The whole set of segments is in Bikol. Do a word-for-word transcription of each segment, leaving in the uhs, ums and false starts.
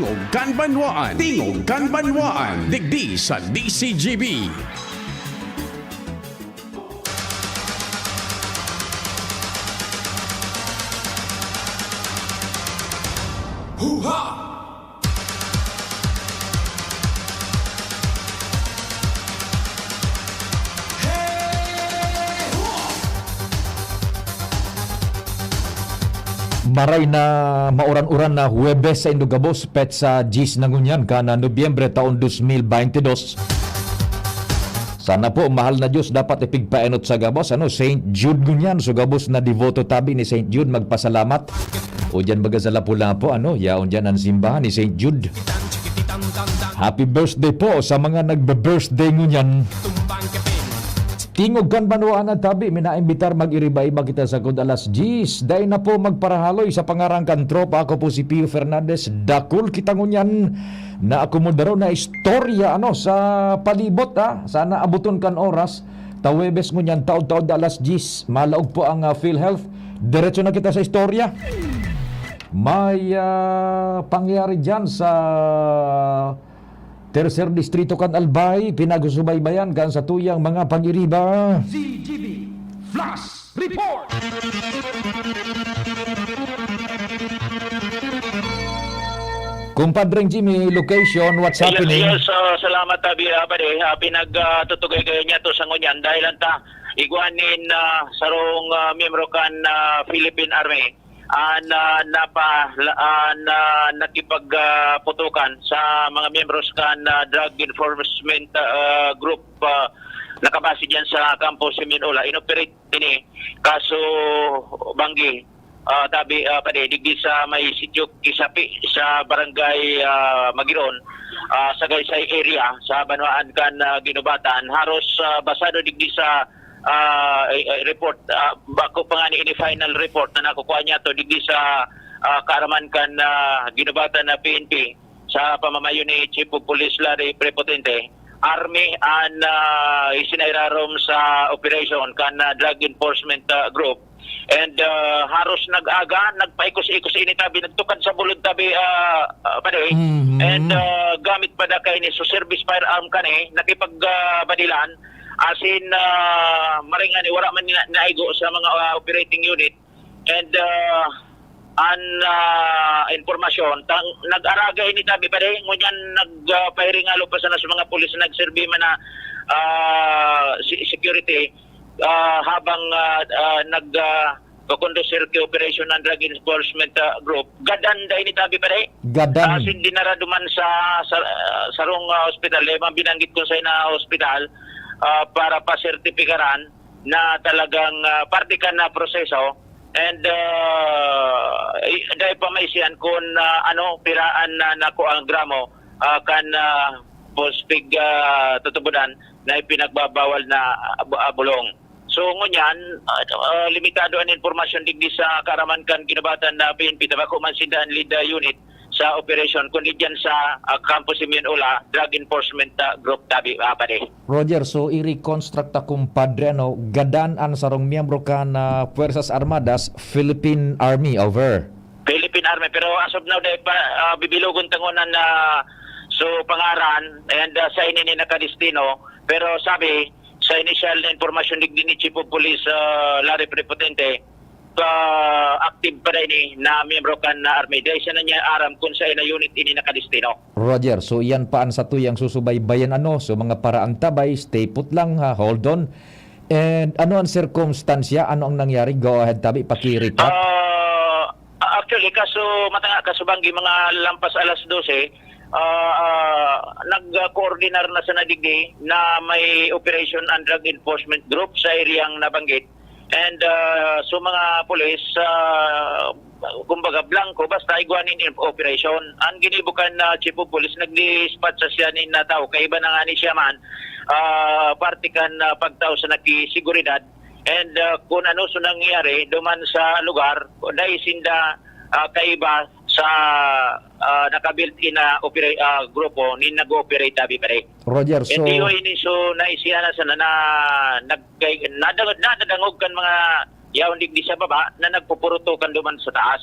Tingog kan Banwaan, Tingog kan Banwaan, digdi sa D C G B. Huha! Maray na mauran-uran na Huwebes saindo gabos, petsa diyes na ngunyan kan Nobyembre taon dos mil baynte dos. Sana po, mahal na Diyos, dapat ipigpaenot sa gabos, ano, Saint Jude ngunyan. So, gabos na deboto tabi ni Saint Jude, magpasalamat. O diyan baga sa Lapu-Lapu, ano, yaon diyan ang simbahan ni Saint Jude. Happy birthday po sa mga nagbe-birthday ngunyan. Tingog kan Banwaan na tabi, minaimbitar mag-iriba-iba kita sagkod alas diyes. Dai na po magparahaloy sa pangaran kan tropa. Ako po si Pio Fernandez. Dakul kita ngunyan na akomodaro na istorya, ano, sa palibot, ha. Sana abuton kan oras. Ta Huwebes ngunyan, taod-taod na alas diyes. Malaog po ang, ah, PhilHealth. Diretso na kita sa istorya. May, ah, pangyayari dyan sa Tercer Distrito kan Albay, pinagsusubaybayan kan satuyang mga pag-iriba. C G B Flash Report! Kumpadreng Jimmy, location, what's Yes, happening? yes, ah, salamat, Abi, ah, pare. Ah, pinag, ah, tutugay kayo niya to sa ngunyan dahil ang ta, igwa nin, ah, sarong, ah, miyembro kan, ah, Philippine Army, ah, na, napa, la, ah, na nakipag, ah, putukan sa mga miyembros kan, ah, Drug Enforcement, ah, Group, ah, nakabase diyan sa Campo Simeon Ola. Inoperate ini, kaso banggi, ah, tabi, ah, pare, digdi sa may sitio Kisapi, sa barangay, ah, Magiron, ah, Sagaysay area, sa banwaan kan, ah, Guinobatan. Haros, ah, basado digdi sa, ah, eh, eh, report, ah, bako pa nga ni ini final report na nakukuha niya to digdi sa, ah, kaaraman kan, ah, Guinobatan na P N P sa pamamayo ni Chief of Police Larry Prepotente. Army an, ah, isinairarom sa operation kan, ah, Drug Enforcement, ah, Group. And, ah, haros nag-aga, nagpaikos-ikos ini tabi, nagtukad sa bulod tabi, ah, ah, pare. Mhm. And, ah, gamit pa da kaini, so service firearm kani, nakipag, ah, badilan. As in, ah, maring ani, wala man na, naigo sa mga, ah, operating unit. And, ah, an, ah, impormasyon, tang, nag-araga ini tabi, pare, ngunyan nag, ah, pahiringalo pa sana sa mga pulis na nagserbi man na, ah, si, security, ah, habang, ah, ah, nag, ah, kokondusir ki operasyon ng Drug Enforcement, ah, Group. Gadan da ini tabi, pare. Gadan. Ah, sin dinara duman sa, sa, ah, sarong, ah, ospital, eh, mabinanggit ko sa ina ospital, ah, para pasertipikaran na talagang, ah, parte kan na proseso. And, ah, i-, dai pa maisihan kun, ah, ano, piraan na nako ang gramo, ah, kan, ah, pospig, ah, tutubudan na ipinagbabawal na ab-, abulong. So, ngunyan, ah, ah, limitado an impormasyon digdi sa kaaraman kan Guinobatan na P N P, ta bako man sinda an lead, ah, unit sa operasyon, kundi diyan sa, ah, Campo Simeon Ola, Drug Enforcement, ah, Group tabi, ah, pare. Roger, so i-reconstruct ta, kumpadre, ano, gadan an sarong miyembro kan, ah, Puwersas Armadas, Philippine Army, over. Philippine Army, pero as of now, dai pa, ah, bibilogon ta ngunyan na, so, pangaran, and, ah, sa ini ni nakadestino, pero sabi, sa initial na impormasyon digdi ni Chief of Police, ah, Larry Prepotente, pa, active pa rin ini na miyembro kan na army. Dai sana niya aram kung sa ina unit ini nakadestino. Roger, so iyan pa an satuyang susubaybayan, ano, so mga paraang tabay, stay put lang ha, hold on. And ano ang sirkumstansya? Ano ang nangyari? Go ahead, tabi, paki-recap. Ah, actually, kaso, matanga, kaso banggi, mga lampas alas dose, ah, ah, nag-coordinar na sa nadigdi na may operation ang Drug Enforcement Group sa areang nabanggit. And, ah, so mga pulis, ah, kumbaga, blanco, basta igwa nin inf-, operation. Ang ginibo kan, ah, chief of police, nag-dispatch sa siya nin, ah, tao. Kaiba na nga ni siya man, ah, parte kan, ah, pagtao sa nakisiguridad. And, ah, kung ano so nangyari, duman sa lugar, dahil sinda, ah, kaiba sa, ah, nakabuilt-in na opera-, ah, grupo, nin nag-ooperate, tabi, pare. Roger, so Hindi ko ini so naisihan na sana na nag-, kay, nadangog, nadadangog kan mga yaon digdi sa baba na nagpupurutukan duman sa taas.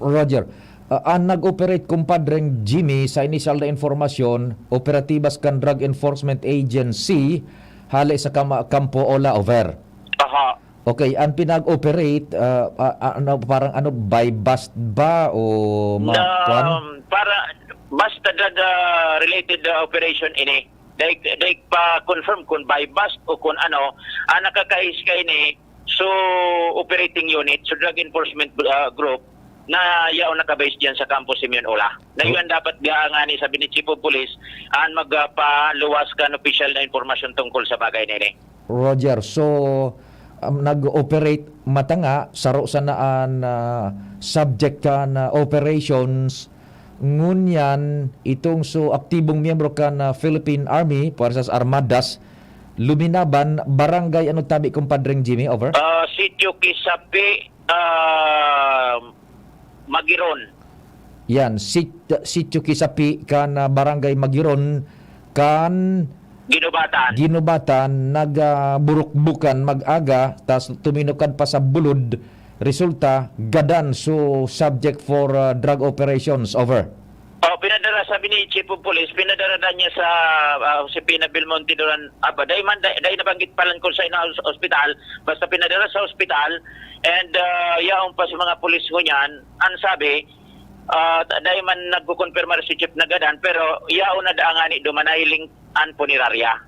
Roger, Ah, ang nag-operate, kumpadreng Jimmy, sa inisyal na impormasyon, operatibas kan Drug Enforcement Agency, hale sa kama-, Kampo Ola, over. Aha. Okay, ang pinag-operate, ah, ah, ah, ano, parang ano, buy bust ba o ma-, Na, kwan? Para, basta drug, ah, related, ah, operation ini. Dai, dai pa confirm kung buy bust o kung ano, ang nakakais ka ini, so operating unit, so drug enforcement, ah, group, na yaon nakabase diyan sa Kampo Simeon Ola. Na Oh. Iyan dapat gaangani sa Bini Chief of Police, ang magpaluwas kan opisyal na impormasyon tungkol sa bagay na ini. Roger, so, um, nag-operate matanga, saro sana an, ah, subject kan, ah, operations, ngunyan itong so aktibong miyembro kan, ah, Philippine Army, Puwersas Armadas, luminaban, barangay ano tabi, kumpadreng Jimmy, over? Ah, Sitio Kisapi, ah, Magiron. Yan, sit-, Sitio Kisapi kan, ah, Barangay Magiron kan Ginubatan. Ginubatan, nag, ah, burukbukan mag-aga, tas tuminukad pa sa bulod. Resulta, gadan, so subject for, ah, drug operations. Over. Oh, pinadala, sabi ni Chief of Police, pinadala na niya sa, ah, Josefina Belmonte Duran. Aba, dai man, dai, dai nabanggit pa lang kung sa ina-, os-, ospital, basta pinadala sa ospital, and, ah, yaon pa sa mga pulis ngunyan, ang sabi, ah, dai man nagkukonfirmar si Chief na gadan, pero yaon na daa ngani dumanay ling an punerarya.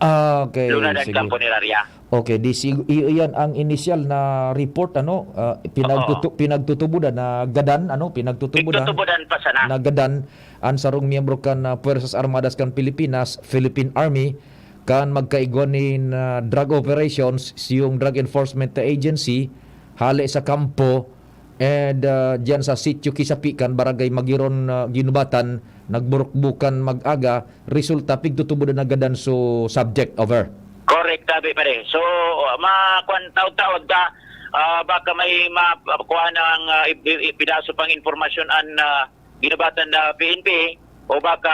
Ah, okay. Luna dan Sige. Kan punerarya. Okay, di sig-, i-, iyan ang inisyal na report, ano, ah, pinagtutu-, Oo. Pinagtutubodan na gadan, ano, pinagtutubodan Pigtutubodan pa sana. Na gadan ang sarong miyembro kan, ah, Puwersas Armadas kan Pilipinas, Philippine Army, kan magkaigwa nin, ah, drug operations, siyong Drug Enforcement Agency, hale sa kampo, And, ah, diyan sa Sitio Kisapikan, Barangay Magiron, ah, Ginubatan, nagburukbukan mag-aga, resulta, pigtutubodan na gadan so subject. Over. Correct, tabi, pare. So, ma-, kwan, taod-taod ka, ah, baka may ma-, kuha ng, ah, i-, i-, ipidaso pang impormasyon an, ah, Ginubatan na P N P, o baka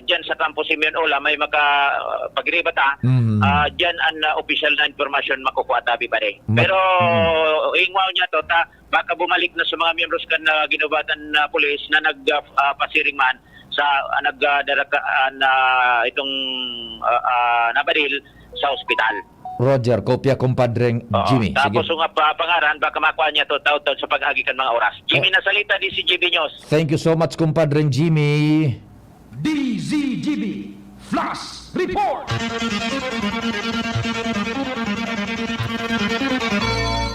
diyan sa Kampo Simeon Ola may maka-, ah, pagiriba ta, Mhm. ah, diyan an, ah, opisyal na impormasyon makukuha, tabi, pare. Ma-, Pero, mhm. Ingwaw niya to, ta, baka bumalik na sa mga miyembros kan, ah, Ginubatan na pulis na nag, ah, ah, pasiring man sa, ah, nag, ah, daraka-, ah, na itong, ah, ah, nabaril sa ospital. Roger, kopya, kumpadreng Oo, Jimmy. Sige. Tapos, kung pa-, pangaran, baka makuha niya to, taud-taud sa pag-agi kan mga oras. Jimmy Eh, Nasalita, D Z G B News. Thank you so much, kumpadreng Jimmy. D Z G B Flash Report.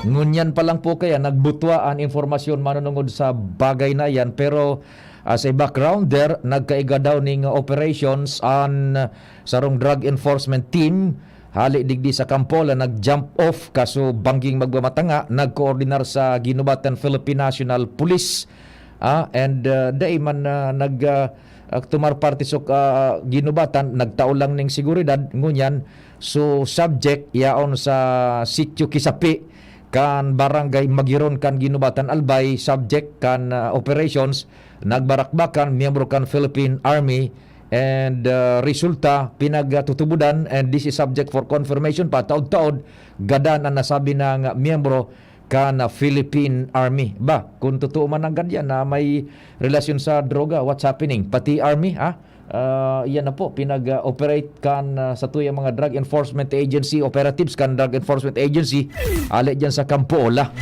Ngunyan pa lang po kaya nagbutwa an impormasyon manunungod sa bagay na yan, pero as a backgrounder, nagkaiga daw ning operations an sarong drug enforcement team hali digdi sa Kampola, nag-jump off, kaso bangging magmamatanga, nagkoordinar sa Ginubatan Philippine National Police, ah, and, ah, dai man, ah, nag, ah, ah, tumar parte sa, ah, Ginubatan, nagtao lang ning seguridad, ngunyan, so subject yaon sa Sitio Kisapi, kan Barangay Magiron kan Ginubatan, Albay, subject kan, ah, operations, nagbarakbakan, miyembro kan Philippine Army, and, ah, resulta, pinagtutubodan, and this is subject for confirmation pa, taod-taod, gadan an nasabi na nga miyembro kan, ah, Philippine Army. Ba, kung totoo man nanggad yan na may relasyon sa droga, what's happening? Pati Army, ha? Ah, yan na po, pinag-operate kan, ah, satuyang mga drug enforcement agency, operatives kan drug enforcement agency, ali dyan sa Kampo Ola.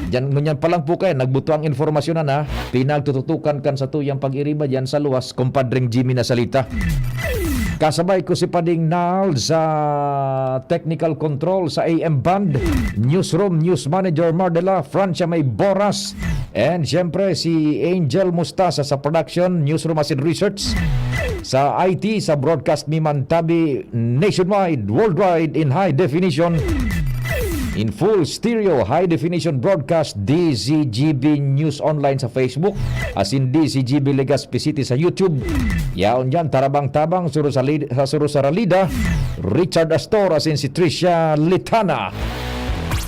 Diyan, ngunyan pa lang po kaya, nagbuto ang informasyon na, na pinagtututukan kan satuyang pag-iriba diyan sa luwas, kumpadring Jimmy Nasalita. Kasabay ko si Pading Nal sa technical control sa A M band, newsroom, news manager Mardela, Francia May Boras, and siyempre si Angel Mustasa sa production, newsroom asin research. Sa I T, sa broadcast mi man tabi nationwide, worldwide, in high definition. In full stereo, high definition broadcast, D Z G B News Online sa Facebook, asin D Z G B Legazpi City sa YouTube. Yaon yan, Tarabang-tabang, Suro sa Lid-, sa Suro sa Ralida, Richard Astor, asin si Tricia Litana.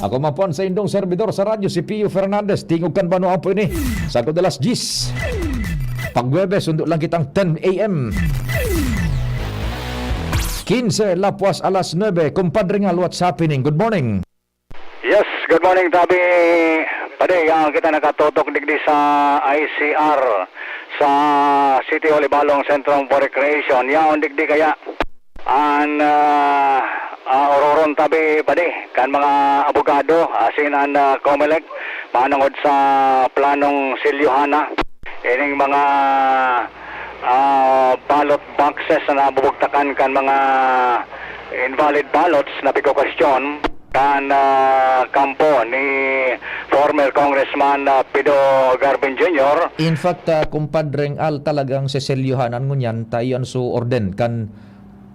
Ako man po an saindong servidor sa radyo, si Pio Fernandez. Tingog kan banwaan po ini. Sagkod alas diyes. Pag Huwebes, sundo lang kitang ten A M. Quince, lapwas alas nuebe. Kumpadre Ngal, what's happening? Good morning. Yes, good morning, Tabi. Padi, yaon kita nakatutok digdi sa I C R, sa City Hall Ibalong Centrum for Recreation. Yaon digdi kaya an, ah, ah, ororon tabi, padi, kan mga abogado, asin an, ah, Comelec, manongod sa planong silyohana. Ining mga, ah, ballot boxes na nabubugtakan kan mga invalid ballots na pigko-question kan, ah, kampo ni former Congressman, ah, Pido Garvin Junior. In fact, ah, Kumpadreng Al, talagang seselyuhanan ngunyan ta iyo an so orden kan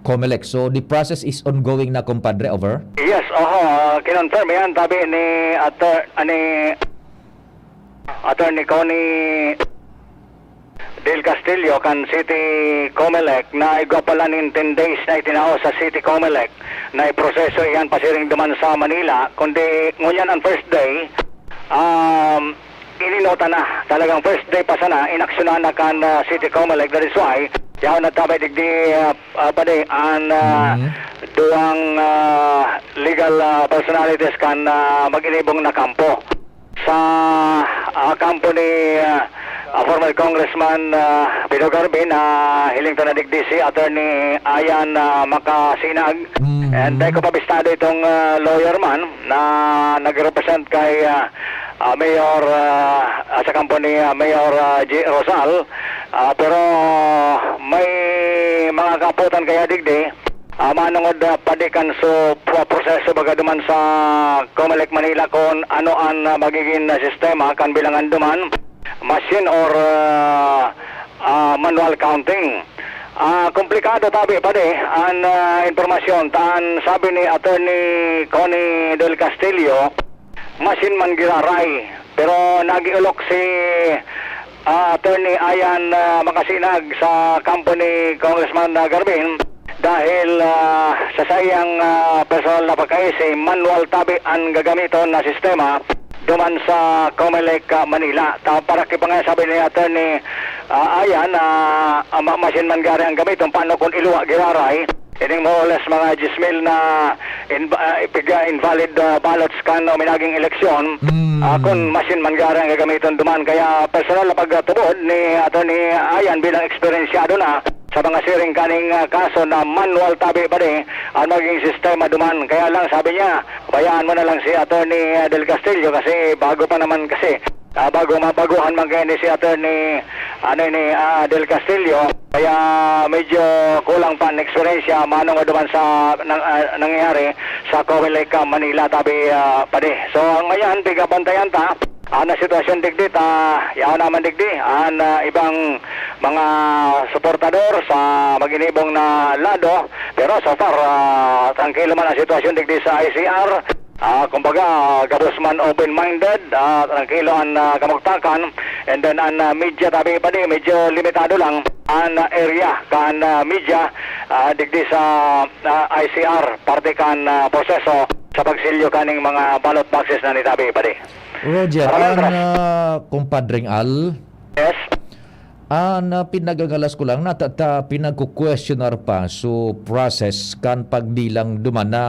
Comelec. So, the process is ongoing na, Kumpadre, over? Yes, oho, ah, kinonfirm yan, tabi ni Ator-, ani, Attorney Connie Del Castillo kan City Comelec na igwa pala nin ten days na itinao sa City Comelec na iproseso iyan pasiring duman sa Manila, kundi ngunyan ang first day, um, ininota na. Talagang first day pa sana, inaksyonan na kan, ah, City Comelec. That is why, yaon na tabay digdi, ah, ah, padi, an, ah, Mhm. duwang, ah, legal, ah, personalities kan, ah, mag-inibong na kampo. Sa, ah, kampo ni, ah, ah, former Congressman, ah, Pido Garvin, ah, hiling ta na digdi si Attorney Ayan, ah, Makasinag. Mhm. And dai ko pa bistado itong, ah, lawyer man na nag-represent kay, ah, ah, Mayor, ah, ah, sa kampo ni, ah, Mayor, ah, J. Rosal. Ah, pero may mga kaapotan kaya digdi, ah, manongod, ah, padi kan so, pro-, proseso baga duman sa Comelec Manila kun ano an, ah, magiging, ah, sistema kan bilangan duman, machine or, ah, ah, manual counting. Ah, komplikado tabi, padi, an, ah, impormasyon. Ta an sabi ni Attorney Connie Del Castillo, machine man giraray. Pero nagiolok si, ah, Attorney Ayan, ah, Makasinag sa kampo ni Congressman, ah, Garvin dahil, ah, sa saiyang, ah, personal na pagkaisi, manual tabi an gagamiton na sistema duman sa Comelec, ah, Manila. Ta, para ki pa nga sabi ni Attorney, ah, Ayan, ah, ah, ma-, machine man gari ang gamiton, paano kung iluwa giraray? Ining more or less mga diyes mil na inv-, ah, piga invalid, ah, ballots kan uminaging eleksyon, Mm. ah, kun machine man gari ang gagamiton duman. Kaya personal na pagtubod ni Attorney Ayan bilang eksperyensyado na sa mga siring kaning, ah, kaso na manual tabi pa di ang magiging sistema duman. Kaya lang, sabi niya, bayaan mo na lang si Attorney, ah, Del Castillo kasi bago pa naman kasi. Ah, bago mabaguhan man kayo ni si Attorney, ano ni, ah, Del Castillo, kaya medyo kulang pa ang eksperyensya, manong duman sa nang-, ah, nangyayari sa Comelec, ah, Manila, tabi, ah, padi. So, ang ngayon, pigabantayan ta, ah, na sitwasyon digdi, ta, yaon naman digdi, an, ah, ibang mga suportador sa mag-inibong na lado, pero so far, ah, trangkilo man ang sitwasyon digdi sa I C R. Ah, kumbaga, gabos man open-minded, ah, trangkilo an, ah, kamugtakan. And then, an, ah, media, tabi pa di, medyo limitado lang an, ah, area kan, ah, media, ah, digdi sa, ah, I C R, parte kan, ah, proseso sa pagsilyo kaning mga ballot boxes na nitabi pa di. Roger, Maraming an, salamat. ah, kumpadring Al, Yes. An, ah, pinagangalas ko lang, nata-, ta-, pinagkukwestiyonar pa so process kan pagbilang duman na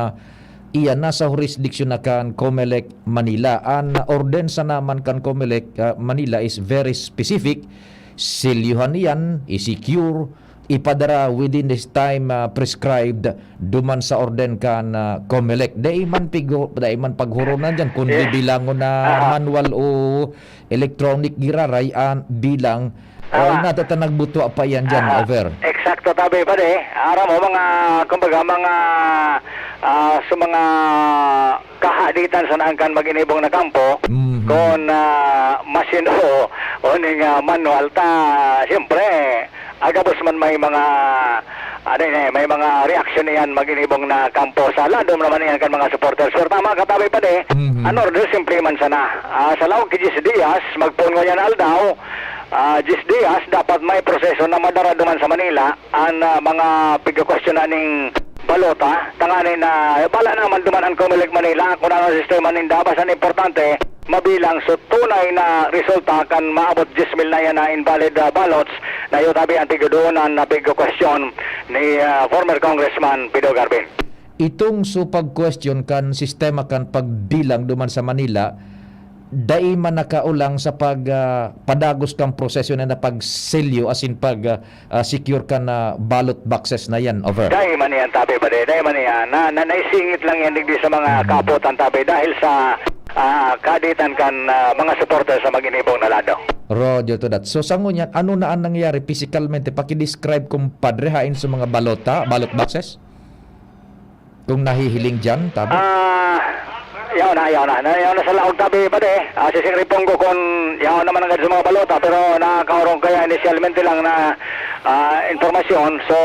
iyan nasa hurisdiksyon na kan Comelec Manila. An orden sana man kan Comelec, ah, Manila is very specific. Silyuhan iyan, i-secure, ipadara within this time, ah, prescribed duman sa orden kan, ah, Comelec. Dai man pigo-, dai man paghuronan diyan kung Eh. bibilangon na Ah. manual o electronic giraray an bilang, o Tama. natatanag butwa pa iyan diyan, Ah, over. Eksakto, tabi pa di. Aram mo, mga, kumbaga, mga, ah, sa mga kahaditan sa naan kan mag-inibong na kampo, Mhm. kung, ah, machine o, o ning, ah, manual ta, siyempre, agabos man may mga, ano yun eh, may mga reaksyon iyan mag-inibong na kampo sa lado naman iyan kan mga supporters. Pero tama ka, tabi pa di, Mhm. an order, simple man sana. Ah, sa laog ki diyes diyas, magpoon ngunyan aldaw, ah, diyes diyas, dapat may proseso na madara duman sa Manila, an, ah, mga pigkakwestiyonan ning balota, tanganing na, bala naman duman an Comelec Manila, kung ano ang sistema ninda, basta an importante, mabilang so tunay na resulta kan maabot diyes mil na yan na invalid, ah, ballots, na iyo tabi ang pigdodoonan na pigkakwestiyon ni, ah, former Congressman Pido Garvin. Itong so pagkwestiyon kan sistema kan pagbilang duman sa Manila, dai man nakaulang sa pag, ah, padagos kan proseso na, na pagselyo, as in pag, ah, ah, secure kan, ah, ballot boxes na yan. Over. Dai man iyan, Tabi Padi, dai man iyan. Na, na, naisingit lang yan digdi sa mga Mhm. kapotan, Tabi, dahil sa, ah, kaditan kan, ah, mga supporters sa maginibo na lado. Roger to that. So, sa ngunyan, ano na ang nangyari pisikalmente? Paki-describe, kumpadre, hain sa mga balota, ballot boxes? Kung nahihiling diyan, Tabi? Ah, yaw na, yaw na. Na, yaw na sa laog, Tabi Padi. Ah, sisingripon ko kung yaw naman ang sa mga balota, pero nakakaurong kaya inisyalmente lang na, ah, impormasyon. So,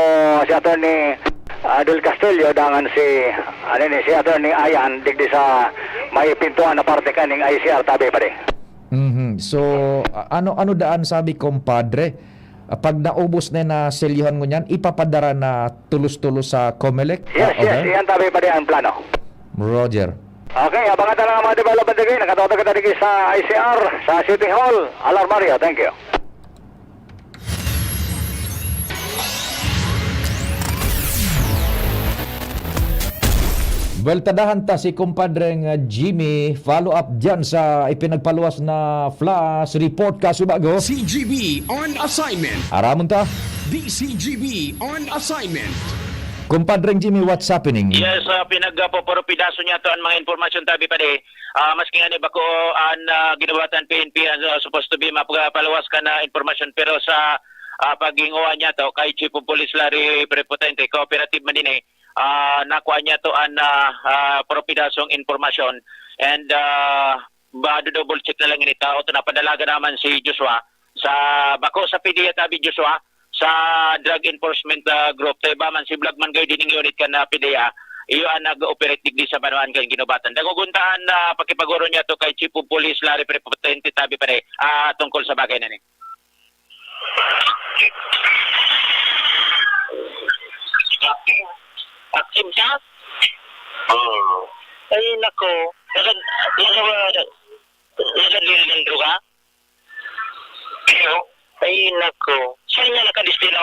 si Attorney, ah, Del Castillo, dangan si, ano ni, si Attorney Ayan, digdi sa may pintuan na parte kaning I C R, Tabi Padi. Mhm. So, a-, ano, ano daan sabi, kumpadre? Ah, pag naubos na na selyohan ngunyan, ipapadara na tulos-tulos sa Comelec? Yes, Ah, yes, okay. Iyan, Tabi Padi, ang plano. Roger. Okay, abangan ta lang ang mga development digdi. Nakatutok kita digdi sa I C R, sa City Hall. Alarmario, thank you. Well, tadahan ta si kumpadreng Jimmy. Follow up dyan sa ipinagpaluwas na flash report, kasubago. C G B on assignment. Aramon ta. D C G B on assignment. Kumpadreng Jimmy, what's happening? Yes, ah, pinagpaparupidaso niya to ang mga impormasyon, Tabi Padi. Ah, maski nga ni bako an, ah, ginubatan P N P, an, ah, supposed to be mapagpaluwas kan, ah, impormasyon, pero sa, ah, paghingowa niya to kay Chief of Police Larry Prepotente, cooperative man din eh, ah, nakuha niya to an, ah, ah, propidasong impormasyon. And, ah, ba, do-double check na lang ini, tao to, napadalagan naman si Joshua sa, bako sa P D E A, Tabi Joshua, sa drug enforcement, ah, group. Kaya ba man si Vlog man kayo dining unit kan, ah, P D E A, iyo ang nag-operate digdi sa banwaan kan ginubatan. Dagogon ta an, ah, pakipaguro niya to kay Chief of Police Larry Prepotente, Tabi Padi, ah, tungkol sa bagay na ni. Active siya? Oo. Ay, nako. Nagad-, nagad-, nagadiri ng droga? Iyo. Ay, nako. Saan niya nakadestino?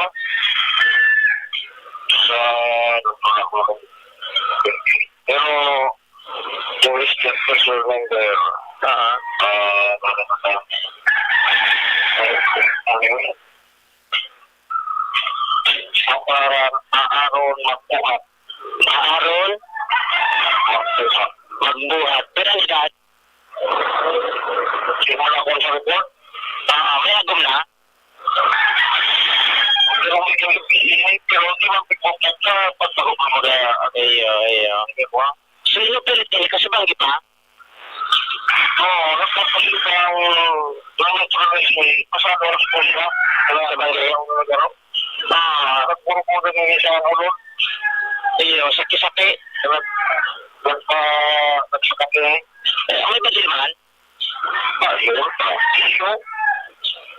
Sa, pero, Police Station Number. Ah. Ah, ano yun? Sa parang Aaron Magbuhat. Aaron? Magbuhat. Magbuhat. Pero ang edad? Simula ko sa report? Ah, may agom na? Pero may gabi, pero di man pigpapag sa pagbago pa mga, ay, ay, ah. Hindi ko, ah. So, inoperate niya, kasi banggi pa? Oo, nagpapakita ang mga promise mo, eh. Pasado oras po sila. Wala sa banggi. Ang mga garo. Ah, nagpuro po na yung isang ulo. Iyo, saki-saki. Nag-, nagpa-, nagsakati, eh. Eh, may badil man?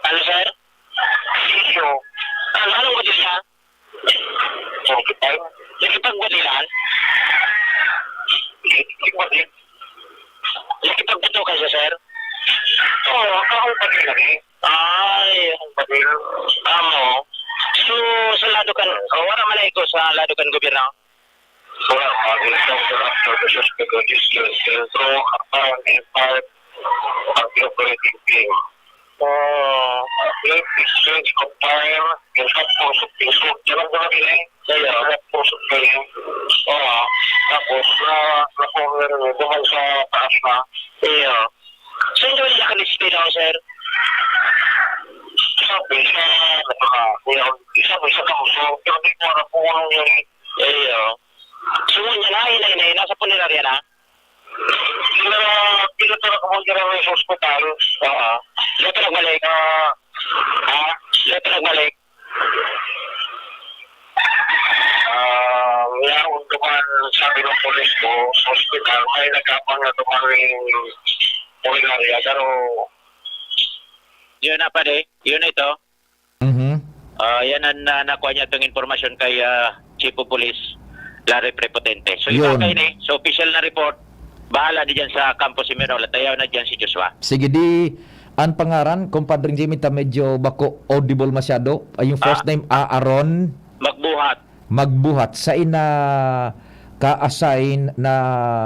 Ano, sir? Sisyo. Ano, anong model siya? Forty-five. Nakipagbadilan? Nakipagbadilan. Nakipagbato ka siya, sir? Oo, ako pa rin lagi. Ay, ang badil. Amo. So, sa lado kan, oh, wala man na ito sa lado kan gobyerno? Wala pa. After the suspect registered sentro, around the five of the operating team. Oh. Exchange of fire, yung sa puso, yung sa, yung sa, yung sa, yung sa puso, yung, oh, tapos, na, na, duman sa taas na. Iyo. Saan daw nila ka-display daw, sir? Sabi sa, ano ka, yung, isa, isa ka puso, pero di ko alam kung ano yung Iyo. So, ngunyan na, hinay-hinay na sa punerarya na? Pina-, pinatara ko mong dyan sa ospital. Oo. Dito nagbalik. Ah, ha? Dito nagbalik. Ah, yaon duman, sabi ng polis ko, sa ospital, may nagkapang na dumaring punerarya, pero Yun na, pare. Yun na ito. Mhm. Ah, yan ang, ah, nakuha niya itong impormasyon kay, ah, Chief of Police Larry Prepotente. So, iba Yun. kayo ni, so, official na report, bahala na dyan sa Campo Semirol at ayaw na dyan si Joshua. Sige, di, ang pangaran, Compadre Jimmy, ta medyo bako audible masyado. Ay, yung first Ah. name, Aaron Magbuhat. Magbuhat. Sa ina ka-assign na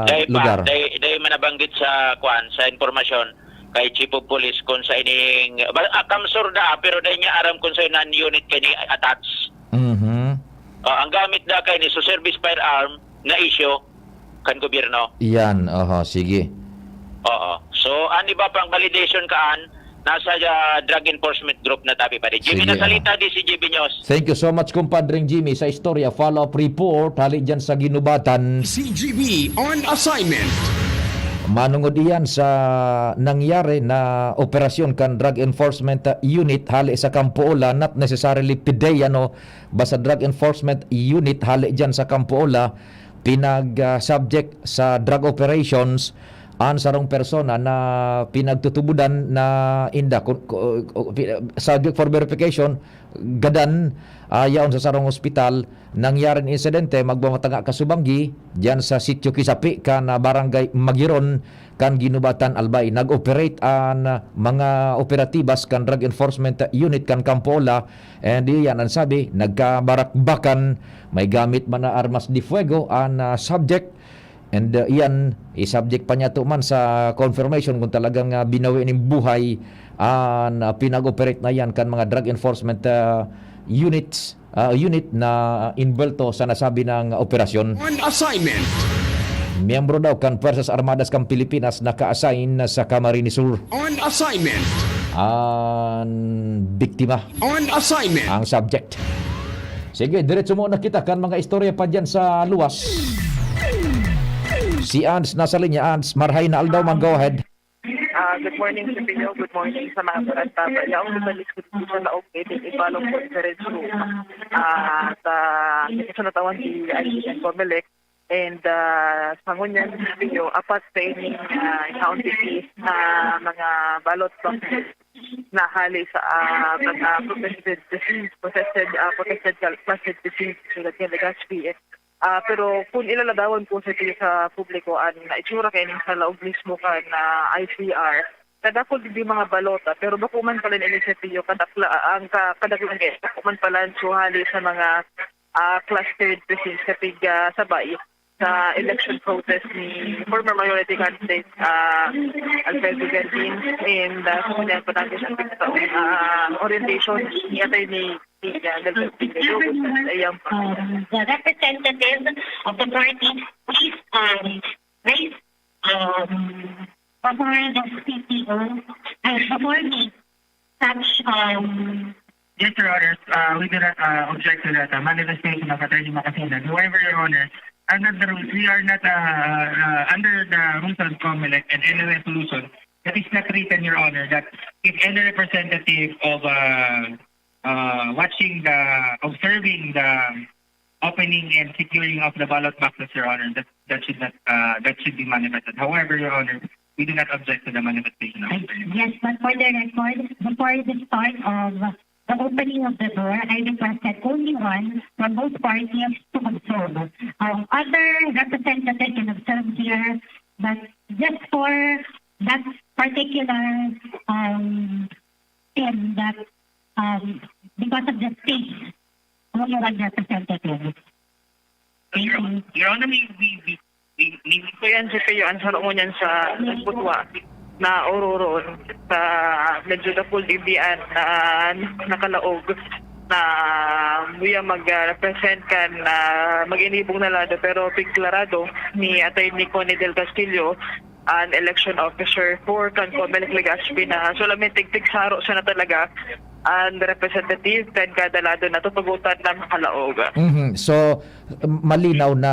Dahil pa, lugar? dahil, dahil manabanggit sa, kwan, sa impormasyon, kay Chief of Police kung sa ining, ba, ah, CamSur da, pero dai niya aram kung sa nan unit kani attach. Mhm. Ah, ang gamit da kay ni so service firearm na issue kan gobyerno. Yan, oho, sige. Oo. So, an iba pang validation kaan, nasa ah, drug enforcement group na tabi pa rin. Jimmy, Sige, nasalita di si J B News. Thank you so much, Compadre Jimmy, sa istorya. Follow-up report, hali dyan sa Ginubatan. C G B on assignment. Manungod iyan sa nangyari na operasyon kan Drug Enforcement Unit hali sa Campo Ola, not necessarily PDEA, ano, basta Drug Enforcement Unit hali dyan sa Campo Ola, pinag-subject sa drug operations an sarong persona na pinagtutubodan na inda, ku- ku- ku- pi- subject for verification, gadan, ah, yaon sa sarong ospital. Nangyari an insidente, magmamatanga kasubanggi, diyan sa Sitio Kisapi, kan, ah, Barangay Magiron, kan Ginubatan, Albay. Nag-operate an, ah, mga operatibas kan Drug Enforcement Unit kan Campo Ola, and iyan an sabi, nagkabarakbakan, may gamit man na armas de fuego an, ah, subject. And uh, iyan, i-subject pa niya to man sa confirmation kung talagang uh, binawi ning buhay an uh, pinag-operate na yan kan mga drug enforcement uh, units, uh, unit na involto sa nasabi ng operasyon. On assignment. Miyembro daw kan Puwersas Armadas kan Pilipinas naka-assign na sa Camarines Sur. On assignment. Ang biktima, On assignment. ang subject. Sige, diretso muna kita kan mga istorya pa dyan sa luwas. Si Ans nasa linya. Ans, marhay na aldaw man, go ahead. Ah, good morning sa inyo. Good morning sa mga barangay. Yaong journalist ko dito sa Laog, pwedeng ibalong po diretso ah, sa sa natawan di I C and Comelec. And ah, sa ngunyan sa inyo, apat sa ining ah, county na mga ballot boxes na hali sa ah, mga protected disease, protected, ah, protected classified disease, tulad ng Legazpi. Ah, pero kung ilaladawan po sa sa publiko ang itsura kay ning sa Laog mismo kan ah, I C R, kadakul di mga balota, pero bako man pala ni Eliseo kadakla ang ka, kadaklan kay bako man pala ang suhali sa mga ah, clustered precincts kapig ah, sabay sa election protest ni former majority candidate ah, Alfredo Jardin, and uh, sa kanyang panagin sa ah, orientation ni Attorney Tia Galvez Pingayo. Ayan po. Um, the representative of the party, please um, raise um, before the C P O, uh, before the such um, Yes, Your Honors, uh, we do not uh, object to that uh, manifestation of Attorney Macasindag. However, Your Honor, under the rules, we are not uh, uh, under the rules of Comelec and any resolution that is not written, Your Honor, that if any representative of uh, uh, watching the, observing the opening and securing of the ballot boxes, Your Honor, that, that should not, uh, that should be manifested. However, Your Honor, we do not object to the manifestation of Attorney. Yes, but for the record, before the start of the opening of the door, I requested only one from both parties to observe. Um, other representatives can observe here, but just for that particular um, thing that um, because of the space, only one representative. Thank Your, you. Your Honor, we, we, we, we, we So yan, si Pio, ang saro mo niyan sa nagbutwa na ororoon sa medyo dakul dibian na nakalaog na muya mag-represent kan na mag-inibong na lado, pero pigklarado ni Attorney Connie Del Castillo, an election officer for kan Comelec Legazpi, na solamente tigsaro siya na talaga an representative kan kada lado na tutugutan na makalaog. Mhm. So, malinaw na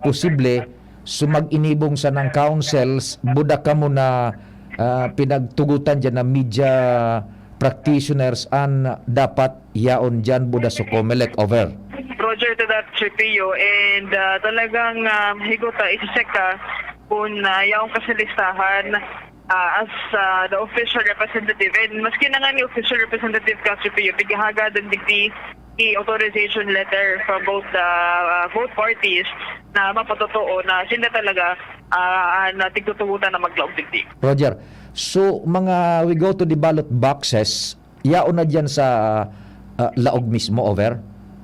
posible, so mag-inibong sa ng councils, buda kamo na ah, pinagtugutan dyan na media practitioners an dapat yaon dyan, buda sa Comelec, over. Roger to that, Sir Pio. And ah, talagang uh, higot uh, isisek ka kung uh, yaong kasalistahan ah, as ah, the official representative. And maski na nga ni official representative ka, Sir Pio, pighahagad ang digdi i-authorization letter from both the ah, both parties na mapatotoo na sila talaga ah, na tigtutugutan na maglaog digdi. Roger, so mga we go to the ballot boxes, yaon na dyan sa ah, laog mismo, over?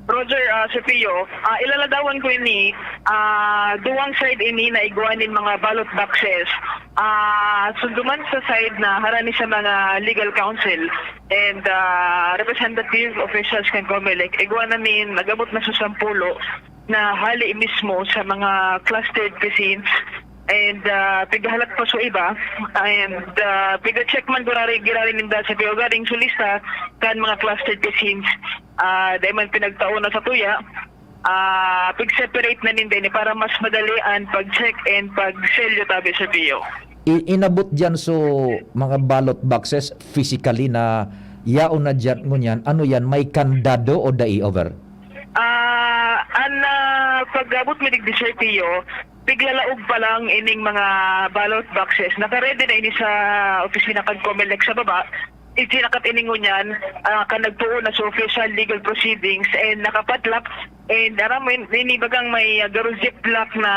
Roger, ah, Sir Pio, ah, ilaladawan ko ini, ah, duwang side ini na igwa nin mga ballot boxes. Ah, so duman sa side na harani sa mga legal counsel and, ah, representative officials kan Comelec, igwa namin, nag-abot na sa sampulo na hali mismo sa mga clustered precincts and, ah, pighahalat pa sa iba and, ah, piga-check man gurari, girari ninda sa piugaring sulista kan mga clustered precincts, ah, dahil man pinagtao na sa tuya, ah, pig-separate na ninda ini para mas madali an pag-check and pagselyo tabi sa P O. I-, inabot diyan so mga ballot boxes physically na yaon na diyan ngunyan, ano yan, may kandado o dai, over? Ah, an, ah, pag-abot mi digdi sa P O, piglalaog pa lang ining mga ballot boxes. Naka-ready na ini sa opisina kan Comelec sa baba. Itinakat ini ngunyan, ah, kan nagpoon na sa official legal proceedings and nakapadlock. And aram mo, ini bagang may, ah, garo ziplock na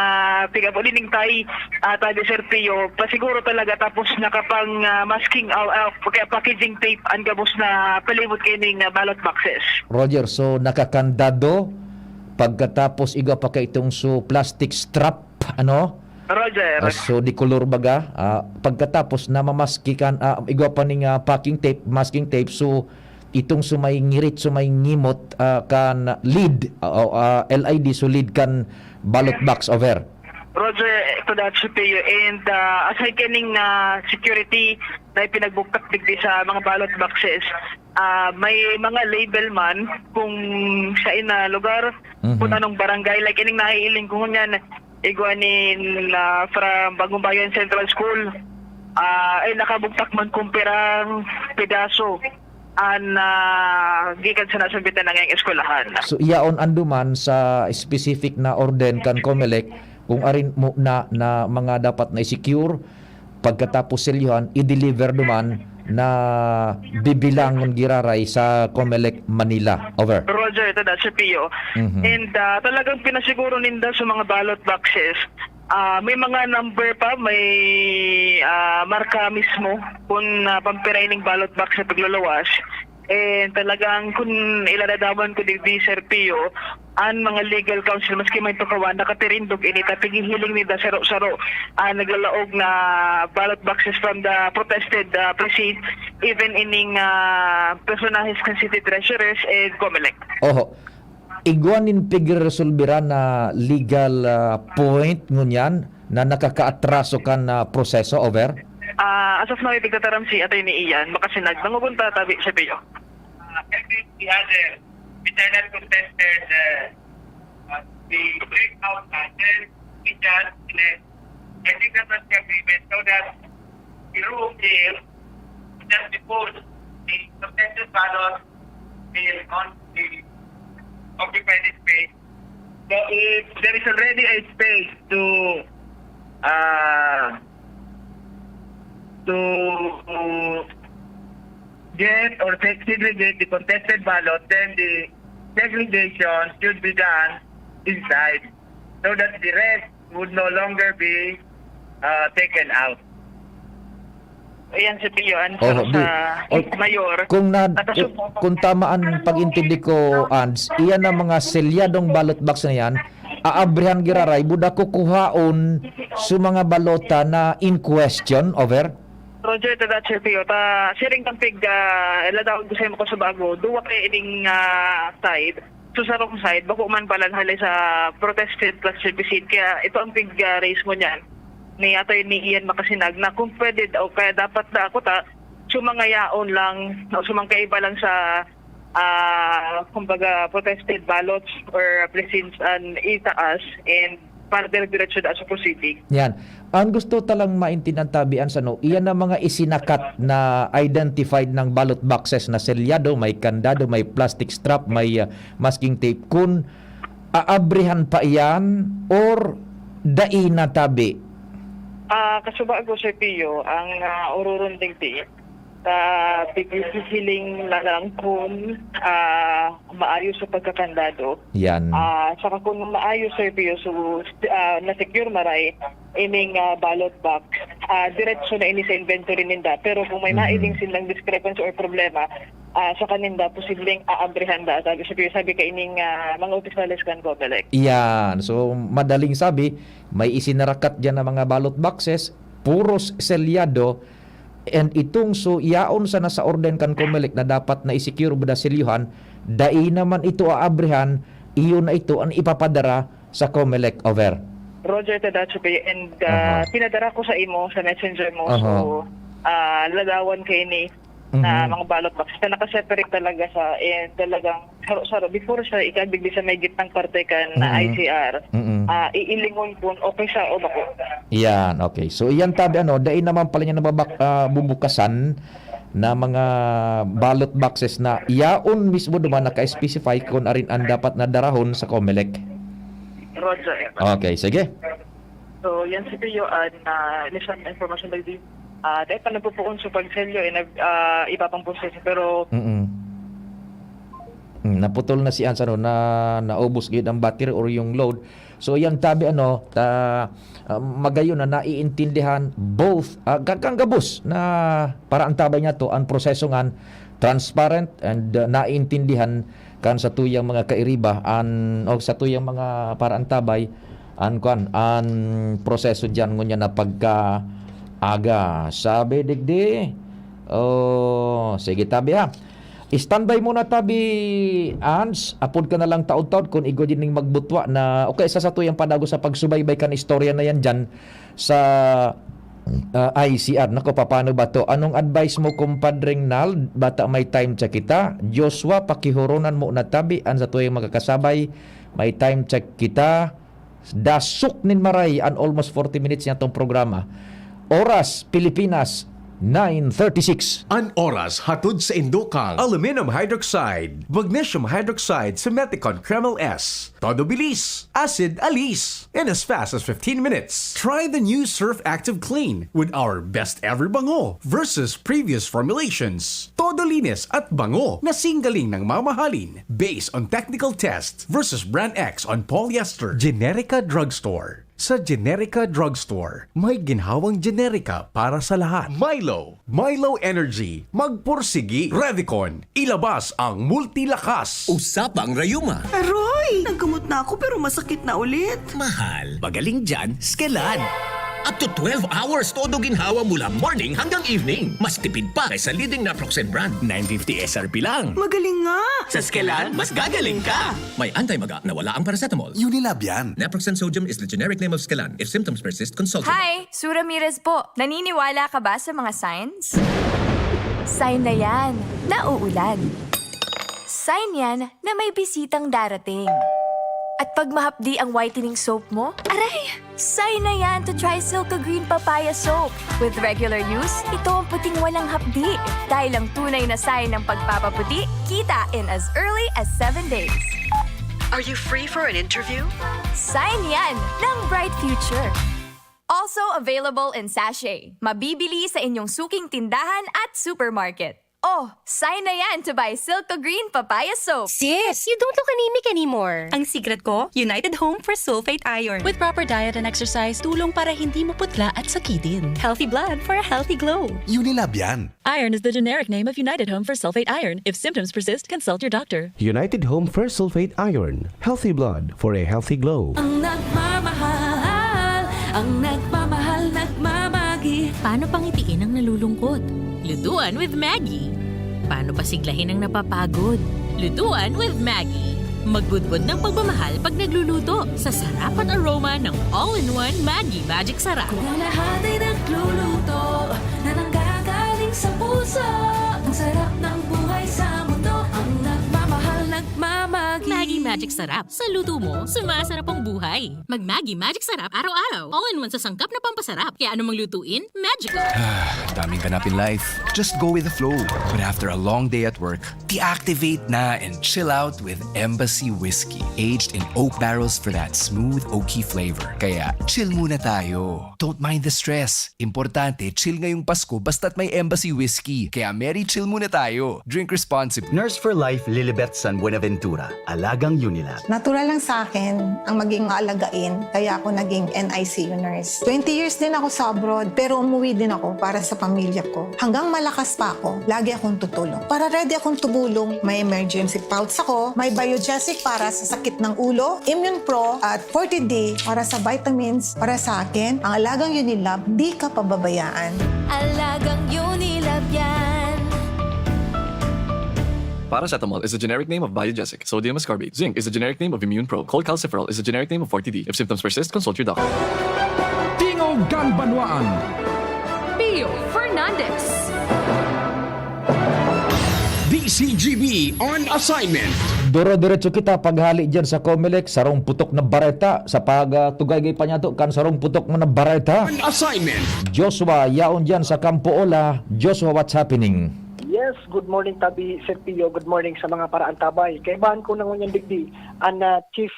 pigabot ining tay, ah, tabi Serpio. Pasiguro talaga tapos nakapang, ah, masking, ah, ah, pagka packaging tape ang gabos na palibot kaining, ah, ballot boxes. Roger, so nakakandado pagkatapos igwa pa kaitong so plastic strap, ano? Roger. Ah, so, de color baga, ah, pagkatapos na mamaski kan, ah, igwa pa ning, ah, packing tape, masking tape, so, itong so may ngirit, so may ngimot, ah, kan lid, ah, o, ah, L I D, so lid kan ballot box, over. Roger, to that C P U. And, ah, aside kaning, ah, security na ipinagbuktak digdi sa mga ballot boxes, ah, may mga label man kung sa ina lugar, Mhm. kung anong barangay. Like, ining naiiling ko ngunyan, igwa nin, ah, from Bagong Bayan Central School, ah, ay nakabugtak man kung pirang pedaso an, ah, gikan sa nasambitan na ngayong eskwelahan. So, yaon anduman sa specific na orden kan Comelec kung arin mo na, na mga dapat na i-secure, pagkatapos selyohan, i-deliver duman na bibilangon giraray sa Comelec Manila. Over. Roger, ito na, Sir Pio. Mhm. And, ah, talagang pinasiguro ninda sa mga ballot boxes, ah, may mga number pa, may, ah, marka mismo kung, ah, pampira ining ballot box na pagluluwas. And talagang kun ilaladawan ko digdi, Sir Pio, an mga legal counsel, maski may tukawan, nakatirindog ini ta pighihiling ninda saro-saro, ah, naglalaog na ballot boxes from the protested, ah, precinct, even ining, ah, personahes kan city treasurers and Comelec. Oho. Igwa nin pigreresolbera na legal, ah, point ngunyan na nakakaatraso kan, ah, proseso, over? Ah, as of now, ipigtataram si Attorney Ian Macasinag. Nangungunta tabi, Sir Pio. Uh, every the other, which are not contested, uh, uh, the breakout, uh, then we just, uh, I think that was the agreement, so that the room here, just before the contested ballot, will on the occupied space. So if there is already a space to, uh, to get or seg-, segregate the contested ballot, then the segregation should be done inside so that the rest would no longer be, uh, taken out. Ayan si Pio, answer Oho, sa di, o, Mayor. Kung na, Nakasubo kung tama ang pag-intindi ko, Ans, iyan ang mga selyadong ballot box na yan, aabrihan giraray, buda kukuhaon sa mga balota na in question, over? Roger, tada Sir Pio, ta siring kan pig, ah, ladawon ko sa imo ko sa bago, duwa kay ining, ah, side. So, sa wrong side, bako man pala hali sa protested plus servicing. Kaya ito ang pig, ah, raise mo niyan ni Attorney Ian Macasinag na kung pwede daw, kaya dapat na ako ta, sumang yaon lang, o sumang kaiba lang sa, ah, kumbaga, protested ballots or precincts an itaas and para dire-diretso da sa proceeding. Yan. Ang gusto talang maintindihan tabi, Ans, ano, iyan na mga isinakat na identified ng ballot boxes na selyado, may kandado, may plastic strap, may, ah, masking tape. Kung aabrihan pa iyan or dai na tabi? Ah, kasubago, Sir Pio, ang, ah, ororunding ti, ah, pighihiling na lang kung, ah, maayo sa pagkakandado. Yan. Ah, saka kung maayo, Sir Pio, so, ah, na-secure maray ining, ah, ballot box, ah, diretso na ini sa inventory ninda. Pero kung may Mhm. mailing silang discrepancy or problema, ah, sa kaninda, posibleng aabrihan da, sabi, sabi, sabi kaining, ah, mga opisyales kan Comelec. Yan. So, madaling sabi, may isinarakat diyan na mga ballot boxes, puros selyado, and itong so yaon sana sa orden kan Comelec na dapat na i-secure ba na selyohan, dai naman ito aabrehan, iyo na ito ang ipapadara sa Comelec. Over. Roger Tadacho Bay, and uh, Aha. pinadara ko sa imo, sa messenger mo. Aha. So, ah, ladawan kayo ni na Mhm. mga ballot box na nakaseparate talaga sa, eh, talagang saro-saro. Before siya ikabigli sa may gitnang parte kan na Mhm. I C R, Mhm. ah, iilingon kun okay siya o bako. Yan, okay. So, iyan tabi, ano, dai naman pala niya nababak-, ah, bubukasan na mga ballot boxes na yaon mismo duman naka-specify kung arin ang dapat na darahon sa Comelec. Roger. Okay, sige. So, yan si Pio, ah, na lisang information lagi. Ah, dahil pa nagpupuon sa pagselyo, eh, nag, ah, iba pang proseso. Pero, Mm. Mm, naputol na si Ans, ano, na naubos gid ang battery or yung load. So, yan tabi, ano, ta, ah, magayon na naiintindihan both, ah, ka-, kan gabos na para ang tabay niya to, ang proseso ngan transparent and, ah, naiintindihan kan sa tuyang mga kairiba, an, o sa tuyang mga para ang tabay, an kwan, an proseso diyan ngunyan na pagkaaga. Sabi digdi, oh, sige tabi ha. Standby muna tabi, Ans. Apod ka na lang taod-taod kun igwa din ning magbutwa na, okay, sa satuyang padago sa pagsubaybay kan istorya na yan dyan sa, ah, I C R. Nako, paano ba to? Anong advice mo, kumpadreng Nald? Bata, may time check kita. Joshua, pakihoronan mo na tabi an satuyang magkakasabay. May time check kita. Dasok nin maray an almost forty minutes niyatong programa. Oras, Pilipinas, nine thirty-six. An oras hatod sa indokang aluminum hydroxide, magnesium hydroxide, Simeticone Kremel S. Todo bilis, acid alis, in as fast as fifteen minutes. Try the new Surf Active Clean with our best ever bango versus previous formulations. Todo linis at bango na singgaling ng mamahalin based on technical test versus brand X on polyester. Generica Drugstore. Sa Generica Drugstore, may ginhawang Generica para sa lahat. Milo, Milo Energy, magpursigi. Revicon, ilabas ang multilakas. Usapang Rayuma. Aroy! Naggamot na ako pero masakit na ulit. Mahal, magaling dyan, Skelan. Up to twelve hours todo ginhawa mula morning hanggang evening. Mas tipid pa kaysa leading naproxen brand. Nine fifty S R P lang. Magaling nga! Sa Skelan, mas gagaling ka. May anti-maga na wala ang paracetamol. Unilab yan. Naproxen sodium is the generic name of Skelan. If symptoms persist, consult your Hi! Sue Ramirez po. Naniniwala ka ba sa mga signs? Sign na yan na uulan. Sign yan na may bisitang darating. At pag mahapdi ang whitening soap mo, aray! Sign na yan to try Silka Green Papaya Soap. With regular use, ito ang puting walang hapdi. Dahil ang tunay na sign ng pagpapaputi, kita in as early as seven days. Are you free for an interview? Sign yan ng bright future. Also available in sachet. Mabibili sa inyong suking tindahan at supermarket. Oh, sign na yan to buy Silka Green Papaya Soap. Sis, you don't look anemic anymore. Ang secret ko, United Home for Sulfate Iron. With proper diet and exercise, tulong para hindi maputla at sakitin. Healthy blood for a healthy glow. Unilab yan. Iron is the generic name of United Home for Sulfate Iron. If symptoms persist, consult your doctor. United Home Fersulfate Iron. Healthy blood for a healthy glow. Ang nagmamahal, ang nagmamahal, nagmamagi. Paano pangitiin ang nalulungkot? Lutuan with Maggie. Paano pasiglahin ang napapagod? Lutuan with Maggie. Magbudbod ng pagmamahal pag nagluluto sa sarap at aroma ng all-in-one Maggie Magic Sarap. Kung ang lahat ay nagluluto na nanggagaling sa puso, ang sarap ng buhay sa mundo. Ang nagmamahal, nagmamagi. Maggie Magic Sarap. Sa luto mo, sumasarap ang buhay. Mag Maggie Magic Sarap araw-araw. All-in-one sa sangkap na pampasarap. Kaya anumang lutuin, magical. Daming ganap in life. Just go with the flow. But after a long day at work, deactivate na and chill out with Embassy Whiskey. Aged in oak barrels for that smooth, oaky flavor. Kaya chill muna tayo. Don't mind the stress. Importante, chill ngayong Pasko basta't may Embassy Whiskey. Kaya Merry Chill muna tayo. Drink responsibly. Nurse for Life Lilibet San Buenaventura, alagang Unilab. Natural lang sa akin ang maging maalagain, kaya ako naging N I C U nurse. Twenty years din ako sa abroad, pero umuwi din ako para sa pamilya ko. Hanggang malakas pa ako, lagi akong tutulong. Para ready akong tumulong, may emergency pouch ako, may Biogesic para sa sakit ng ulo, Immune Pro at Forte D para sa vitamins. Para sa akin, ang alagang Unilab, di ka pababayaan. Alagang Unilab yan. Paracetamol is the generic name of Biogesic. Sodium ascorbate. Zinc is the generic name of Immune Pro. Cholecalciferol is the generic name of Forte D. If symptoms persist, consult your doctor. Tingog kan Banwaan. Pio Fernandez. D C G B on assignment. Duro-diretso kita paghali dyan sa Comelec, sarong putok na bareta sa pagtugay-gay panyato kan sarong putok na bareta. On assignment. Joshua, yaon dyan sa Kampo Ola. Joshua, what's happening? Yes, good morning, Tabi, Sir Pio. Good morning sa mga paraantabay. Kaibahan ko na ngunyan digdi, ang ah, chief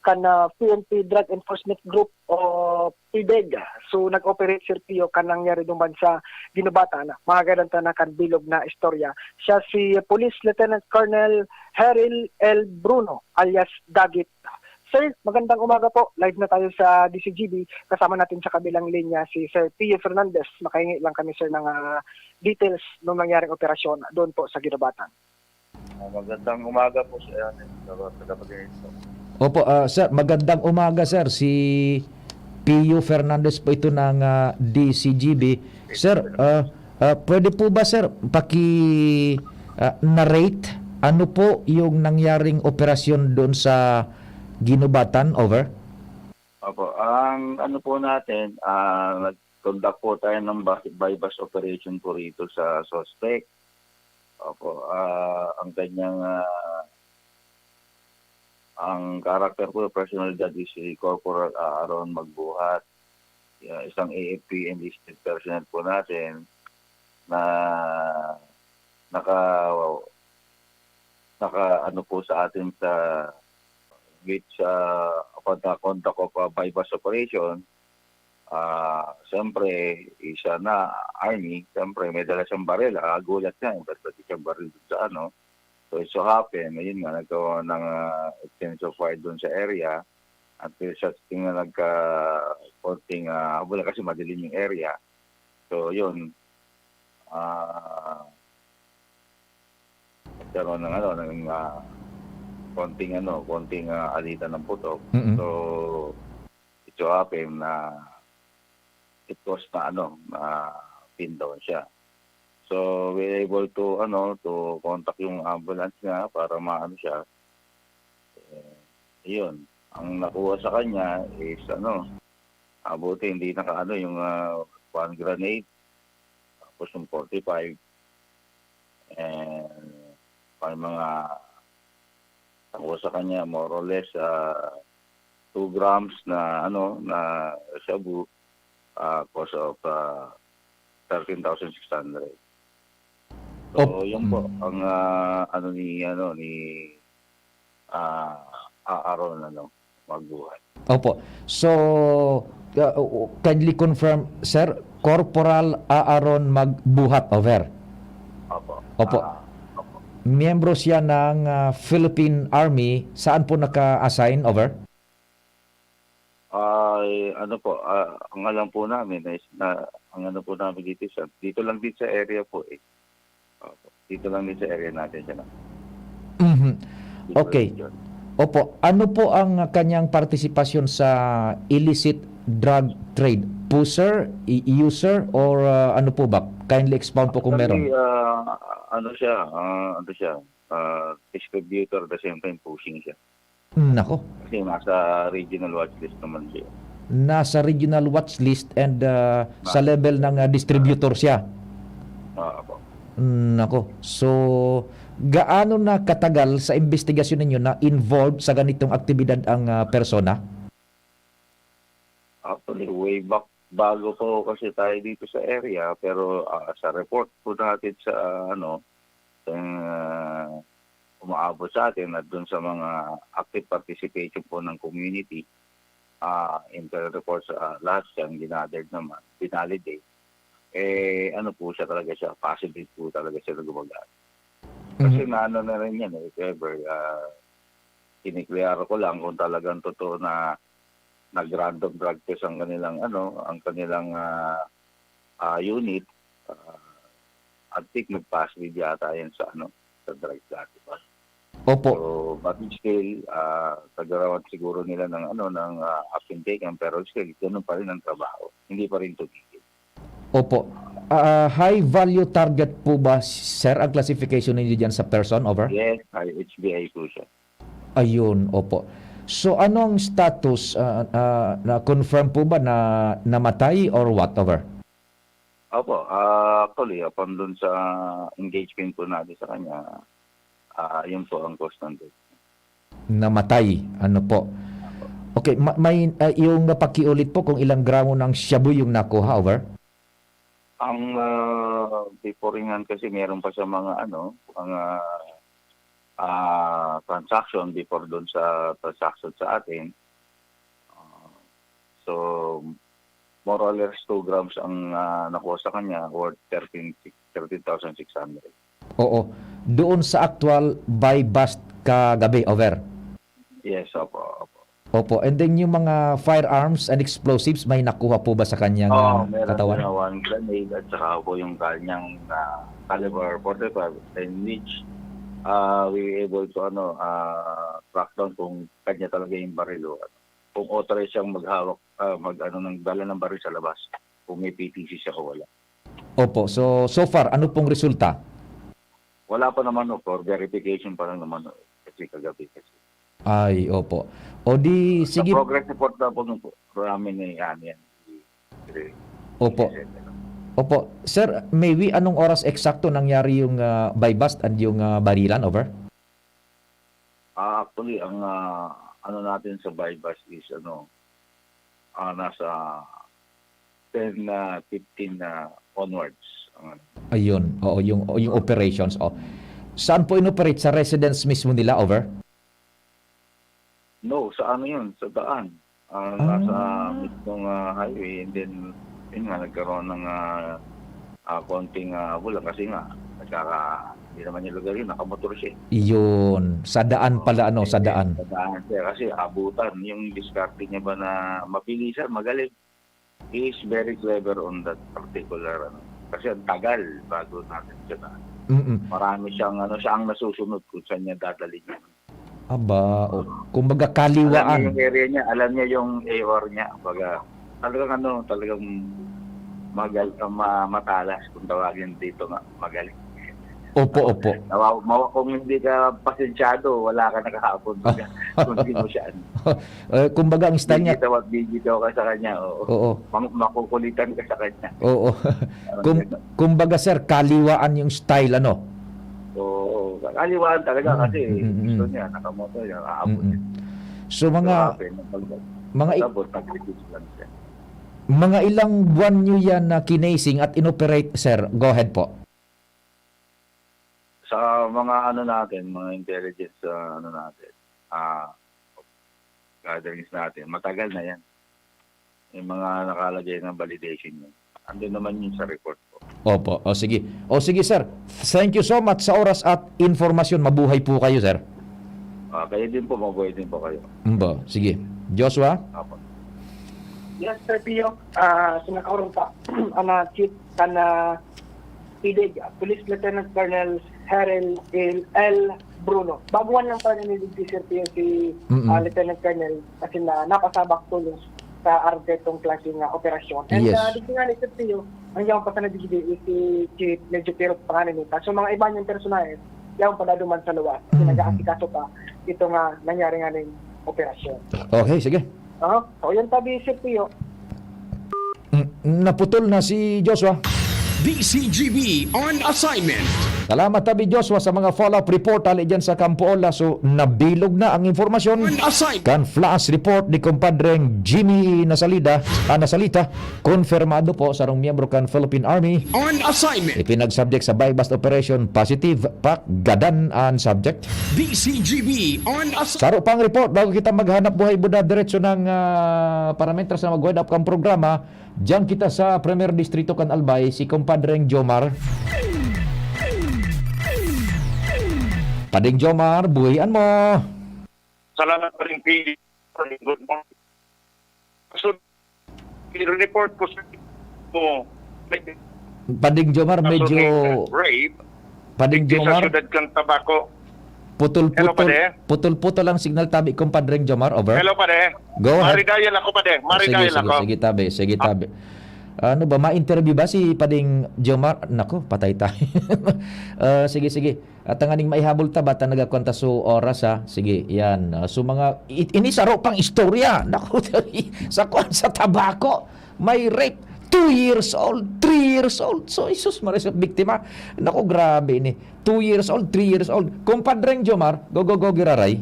kan ah, P N P Drug Enforcement Group o PDEG. So, nag-operate, Sir Pio, kan nangyari duman sa Ginubatan, mga gadanta na kan bilog na istorya. Siya si Police Lieutenant Colonel Heril L. Bruno, alias Dagit. Sir, magandang umaga po. Live na tayo sa D C G B. Kasama natin sa kabilang linya si Sir Pio Fernandez. Makahingi lang kami, sir, ng ah, details nung nangyaring operasyon doon po sa Ginubatan. Ah, magandang umaga po sa inyo, sa mga tagapakinig po. Opo, ah, sir, magandang umaga, sir. Si Pio Fernandez po ito ng ah, D C G B. Sir, ah, ah, pwede po ba, sir, paki ah, narrate ano po yung nangyaring operasyon doon sa Ginubatan? Over. Opo, ang ano po natin, ah, nag-conduct po tayo ng bus- buy-bust operation po rito sa suspect. Opo, ah, ang kanyang, ah, ang character po, personalidad is si Corporal Aaron Magbuhat, ah, isang A F P enlisted personnel po natin na naka, naka ano po sa atin sa with sa pagka-conduct of a buy-bust operation. Ah, siyempre, isa na, army, siyempre, may dala siyang baril. Ah, gulat nga, eh, ba't pwede siyang baril dun sa ano? So, it so happen, ayun nga, nagkaroon ng ah, exchange of fire dun sa area. At resulting na nagka konting ah, wala kasi madilim yung area. So, yun. Ah, nagkaroon ng ano, ng ah, konting ano, konting ah, alitan ng putok. Mm-mm. So, it so happen na it was na ano, na pin down siya. So, we were able to ano, to contact yung ambulance niya para maano siya. Eh, yun. Ang nakuha sa kanya is ano, ah, buti hindi nakaano yung ah, one grenade, tapos yung forty-five, and may mga nakuha sa kanya more or less ah, two grams na ano, na shabu, ah, cost of ah, thirteen thousand six hundred. So, Op- yun po mm. ang ah, ano ni ano ni ah, Aaron ano, Magbuhat. Opo. So, uh, kindly confirm, sir, Corporal Aaron Magbuhat, over. Opo. Opo. Ah, opo. Miyembro siya ng uh, Philippine Army. Saan po naka-assign, over? Ay, ano po, ah, ang alam po namin is na ang ano po namin dito sa dito lang din sa area po eh. Opo. Dito lang din sa area natin siya. Mhm. Dito Okay. lang din. Opo, ano po ang kanyang partisipasyon sa illicit drug trade? Pusher, i- user, or uh, ano po ba? Kindly expound po kung meron. Actually, ah, ano siya, ah, ano siya, ah, distributor, the same time pushing siya. Nako, Kasi nasa regional watch list naman siya. nasa regional watch list and uh, sa level ng uh, distributor siya. Ah, po. Nako. So, gaano na katagal sa investigasyon ninyo na involved sa ganitong aktibidad ang ah, persona? Actually, way back, bago po kasi tayo dito sa area, pero ah, sa report po natin sa ah, ano, sa ah, umaabot sa atin at doon sa mga active participation po ng community, ah, intel reports, ah, lahat siyang ginathered naman, binalidate. Eh, ano po siya talaga siya, positive po talaga siya na gumagamit. Kasi Mhm. naano na rin yan, eh, if ever, ah, Kini-clear ko lang kung talagang totoo na nag-random drug test ang kanilang ano, ang kanilang, ah, ah, unit. Ah, I think nag-positive yata yan sa ano, sa drug dati pa. Opo. So, but still, ah, gagarawan siguro nila ng ano, ng, ah, action taken, pero still, ganun pa rin ang trabaho. Hindi pa rin tumigil. Opo. Ah, high value target po ba, sir, ang classification ninyo diyan sa person? Over? Yes, I H B I po siya. Ayun, opo. So, anong status, ah, ah, na-confirm po ba na namatay or what? Over? Opo, ah, actually, upon dun sa engagement po natin sa kanya, ah, yun po ang cause ng death. Namatay, ano po. Okay, ma-, may, ah, yung pakiulit po kung ilang gramo ng shabu yung nakuha, over? Ang, ah, before yan kasi meron pa siya mga ano, mga, ah, transaction before dun sa transaction sa atin. Ah, so, more or less two grams ang, ah, nakuha sa kanya, worth thirteen, thirteen thousand six hundred. Oo. Doon sa actual buy-bust kagabi, over? Yes, opo, opo. Opo. And then yung mga firearms and explosives, may nakuha po ba sa kanyang, Oo, ah, meron katawan? Siya one grenade at saka po yung kanyang, ah, caliber forty-five, in which, ah, we were able to, ano, ah, track down kung kanya talaga yung baril o ano. Kung authorized siyang maghawak, ah, mag-ano, ng dala ng baril sa labas, kung may P T C siya o wala. Opo. So, so far, ano pong resulta? Wala pa naman, no, for verification pa lang naman, no, kasi kagabi kasi. Ay, opo. O di, Sa sige. Progress report na po, no, po, ramen ni, ano yan, si, si Opo. Sir. Opo. Sir, may we, anong oras eksakto nangyari yung, ah, buy-bust and yung, ah, barilan? Over? Ah, actually, ang, ah, ano natin sa buy-bust is, ano, ah, nasa ten, ah, fifteen na onwards. Ang ano. Ayun, oo, yung, yung operations, oh. Saan po in-operate? Sa residence mismo nila, over? No, sa ano yun, sa daan. Ah, Ah. Nasa mismong, ah, highway, and then, yun nga, nagkaroon ng, ah, ah, konting, ah, bulan kasi nga, nagkaka-, hindi naman yung lugar yun, nakamotor siya eh. Iyon, sa daan pala, ano, sa daan. Sa daan siya, kasi abutan, yung diskarte niya ba na mabilisan, magaling. He is very clever on that particular, ano. Kasi ang tagal bago natin siya na. Mm. Marami siyang, ano, siya ang nasusunod kung saan niya dadalhin yun. Aba, o, kumbaga, kaliwaan. Alam niya yung area niya, alam niya yung A O R niya. Kumbaga, talagang ano, talagang magal-, ah, ma-, matalas kung tawagin dito nga, magaling. Opo, opo. Nawa-, mawa-, kung hindi ka pasensyado, wala ka na kahapon kung hindi mo siya, ano. Eh, kumbaga, ang style niya. Bibitaw at bibitaw ka sa kanya, oo. Oo. Mang-, makukulitan ka sa kanya. Oo. Parang Kum-, gano'n. Kumbaga, sir, kaliwaan yung style, ano? Oo, kaliwaan talaga Mm, kasi mm, mm, gusto mm. niya, nakamotor niya, aabot Mm, mm. niya. So, So, mga, happen, pag-, mga i-, pag-abot, nag-reduce lang siya. Mga ilang buwan niyo yan na kinasing at inoperate, sir? Go ahead po. Sa mga ano natin, mga intelligence, ah, ano natin, ah, gatherings natin, matagal na yan. Yung mga nakalagay ng validation yun. Andun naman yun sa report ko. Opo. O, sige. O, sige, sir. Thank you so much sa oras at informasyon. Mabuhay po kayo, sir. Ah, kayo din po, mabuhay din po kayo. Mbo, sige. Joshua? Apo. Yes, Sir Pio. Ah, sa nakaurong pa, ang, ah, chief kan, ah, P D E G, ah, Police Lieutenant Colonel Herel L. L. Bruno. Baguhan lang pala ni Sir Pio si, Mm-mm. ah, Lieutenant Colonel kasi na napasabak tulos sa arog kaitong klaseng, ah, operasyon. And, Yes. ah, digdi nga ni Sir Pio, ang iyang pasanay digdi is si Chief Medyo Pirot pangalan nito. So, mga iba niyang personahe, yaon pa daw duman sa luwas. Kasi Mm-hmm. nag-aasikaso pa itong, ah, nangyari nga ning operasyon. Okay, sige. Aha. So, yun tabi, Sir Pio. Mm, naputol na si Joshua. D C G B on assignment. Salamat tabi, Joshua, sa mga follow-up report hali dyan sa Kampo Ola. So, nabilog na ang impormasyon. On assignment. Kan flash report ni Compadreng Jimmy Nasalida, ah, Nasalita, konfirmado po sarong miyembro kan Philippine Army. On assignment. Ipinagsubject sa buy-bust operation, positive, pak, gadan an subject. D C G B on assignment. Saro pang report bago kita maghanap buhay buda diretso ng, ah, parameters na mag-wind up kang programa. Diyan kita sa Primer Distrito kan Albay, si Compadreng Jomar. Pading Jomar, buhian mo! Salamat pa rin, P D. Good morning. So, i-report ko sa mo, Pading Jomar, kaso medyo ni rape, Pading digdi sa Jomar, siyudad kan Tabaco. Putol-putol, Hello, pade. Putol-putol ang signal tabi, Compadreng Jomar. Over. Hello, pade. Go ahead. Maridayal ako, pade. Sige, Maridayal sige, ako. Sige, tabi. Sige, Ah. tabi. Ano ba, ma-interview ba si Pading Jomar? Nako, patay tayo. Ah, sige, sige. At tanganing maihabol ta, bata nagakwanta so oras, ha. Sige, yan. Ah, so mga, it-, ini saro pang istorya. Nako, sa kwan, sa Tabaco, may rape. Two years old, three years old. So, Jesus, Maria, sa biktima. Nako, grabe ini. Two years old, three years old. Compadreng Jomar, go, go, go, giraray.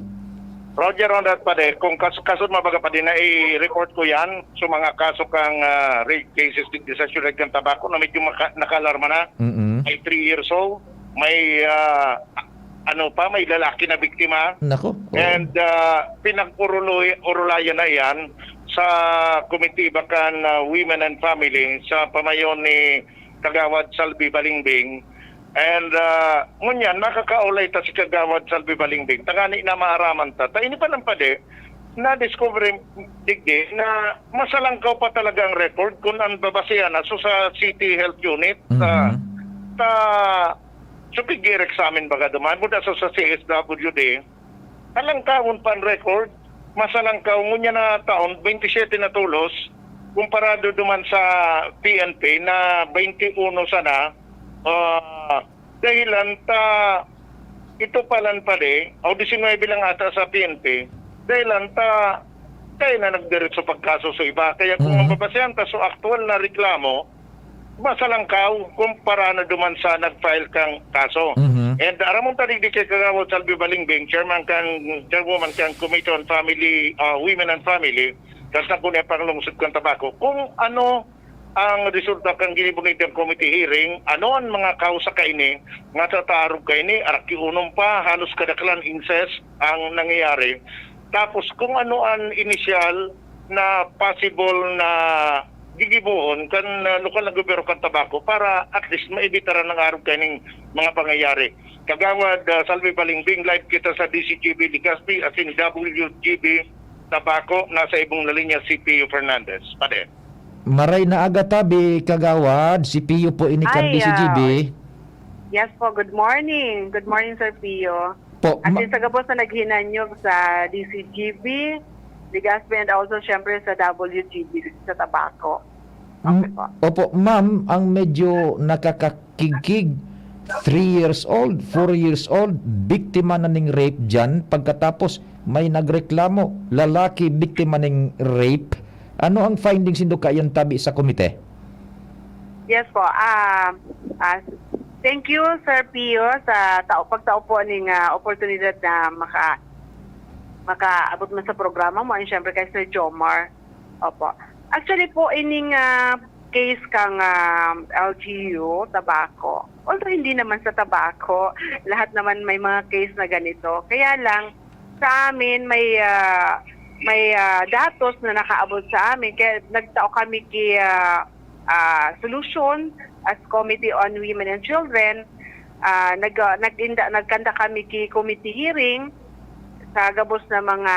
Roger on that, pade. Kung kas-, kaso mabaga, pade, na i-report ko yan. So, mga kaso kang, ah, rape cases di, di sa siyudad kan Tabaco na medyo maka-, nakalarma na. Mm-mm. May three years old, may, ah, ano pa, may lalaki na biktima. Nako, oo. And, ah, pinag-uruloy-, urulayan na yan sa Komitiba kan, ah, Women and Family sa pamayon ni Kagawad Salvi Balingbing. And, ah, ngunyan, makakaulay ta si Kagawad Salvi Balingbing. Tangani na maaraman ta. Ta ini pa lang, pade, na-discover digdi na masalangkaw pa talaga ang record kung ang babasehan na so sa City Health Unit, sa, Mhm. sa, so, pig-examine baga duman, muna sa, sa C S W D, talangkawon pa ang record, masalangkaw, ngunyan na taon, twenty-seven na tolos, kumparado duman sa P N P na twenty-one sana, ah, dahilan ta, ito palan pade, o disinuybe lang ata sa P N P, dahilan ta, kaya na nagdiretso pagkaso sa iba. Kaya kung Mhm. mababasehan ta, so aktual na reklamo, masalangkaw kumpara na duman sa nag-file kang kaso. Mhm. And aramon ta digdi kay Kagawad Salvi Balingbing, chairman kang, chairwoman kang Committee on Family, ah, Women and Family, kan Sangguniang Panglungsod kan Tabaco, kung ano ang resulta kan ginibo nindang committee hearing, ano ang mga kausa kaini, nga sa taarog kaini, araki unom pa, halos kadaklan incest ang nangyayari. Tapos kung ano ang inisyal na possible na gigibohon kan, ah, lokal na gobyerno kan Tabaco para at least maibitaran ang arog kaining mga pangyayari. Kagawad, ah, Salvi Balingbing, live kita sa D C G B Legazpi, as in W G B Tabaco, nasa ibong na linya si Pio Fernandez. Pade. Maray na aga tabi, Kagawad. Si Pio po ini kan Ay, D C G B. Ah, yes po, good morning. Good morning, Sir Pio. Po, At ma- yun sa gabos na naghinanyog sa D C G B, Legazpi, and also, syempre, sa W G B sa Tabaco. Okay M-, po. Opo, ma'am, ang medyo nakakakigkig, three years old, four years old, biktima na ning rape dyan. Pagkatapos, may nagreklamo, lalaki, biktima ning rape. Ano ang findings nindo kayan tabi sa komite? Yes po. Ah, ah, thank you, Sir Pio, sa tao, pagtao po ning, ah, oportunidad na maka-, makaabot man sa programa mo, and syempre kay Sir Jomar. Opo. Actually po, ining, ah, case kang, ah, L G U, Tabaco. Although hindi naman sa Tabaco, lahat naman may mga case na ganito. Kaya lang, sa amin, may, ah, may, ah, datos na nakaabot sa amin. Kaya nagtao kami ki, ah, ah, solusyon as Committee on Women and Children. Ah, nag-, ah, nag-inda-, nagkanda kami ki committee hearing sa gabos na mga,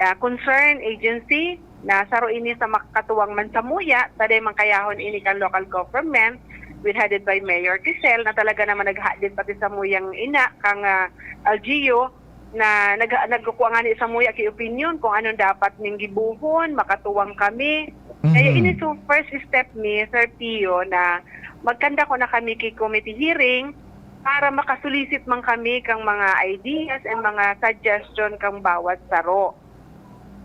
ah, concern agency na saro ini sa makatuwang man samuya, ta dai man kayahon ini kan local government, with headed by Mayor Crisel, na talaga naman naghadit pati samuyang ina kang, ah, L G U, na nag-, nagkukua ngani samuya ki opinyon kung anong dapat ning gibohon, makatuwang kami. Kaya Mhm. ini so first step mi, Sir Pio, na magkanda ko na kami ki committee hearing para makasulisit man kami kang mga ideas and mga suggestion kang bawat saro.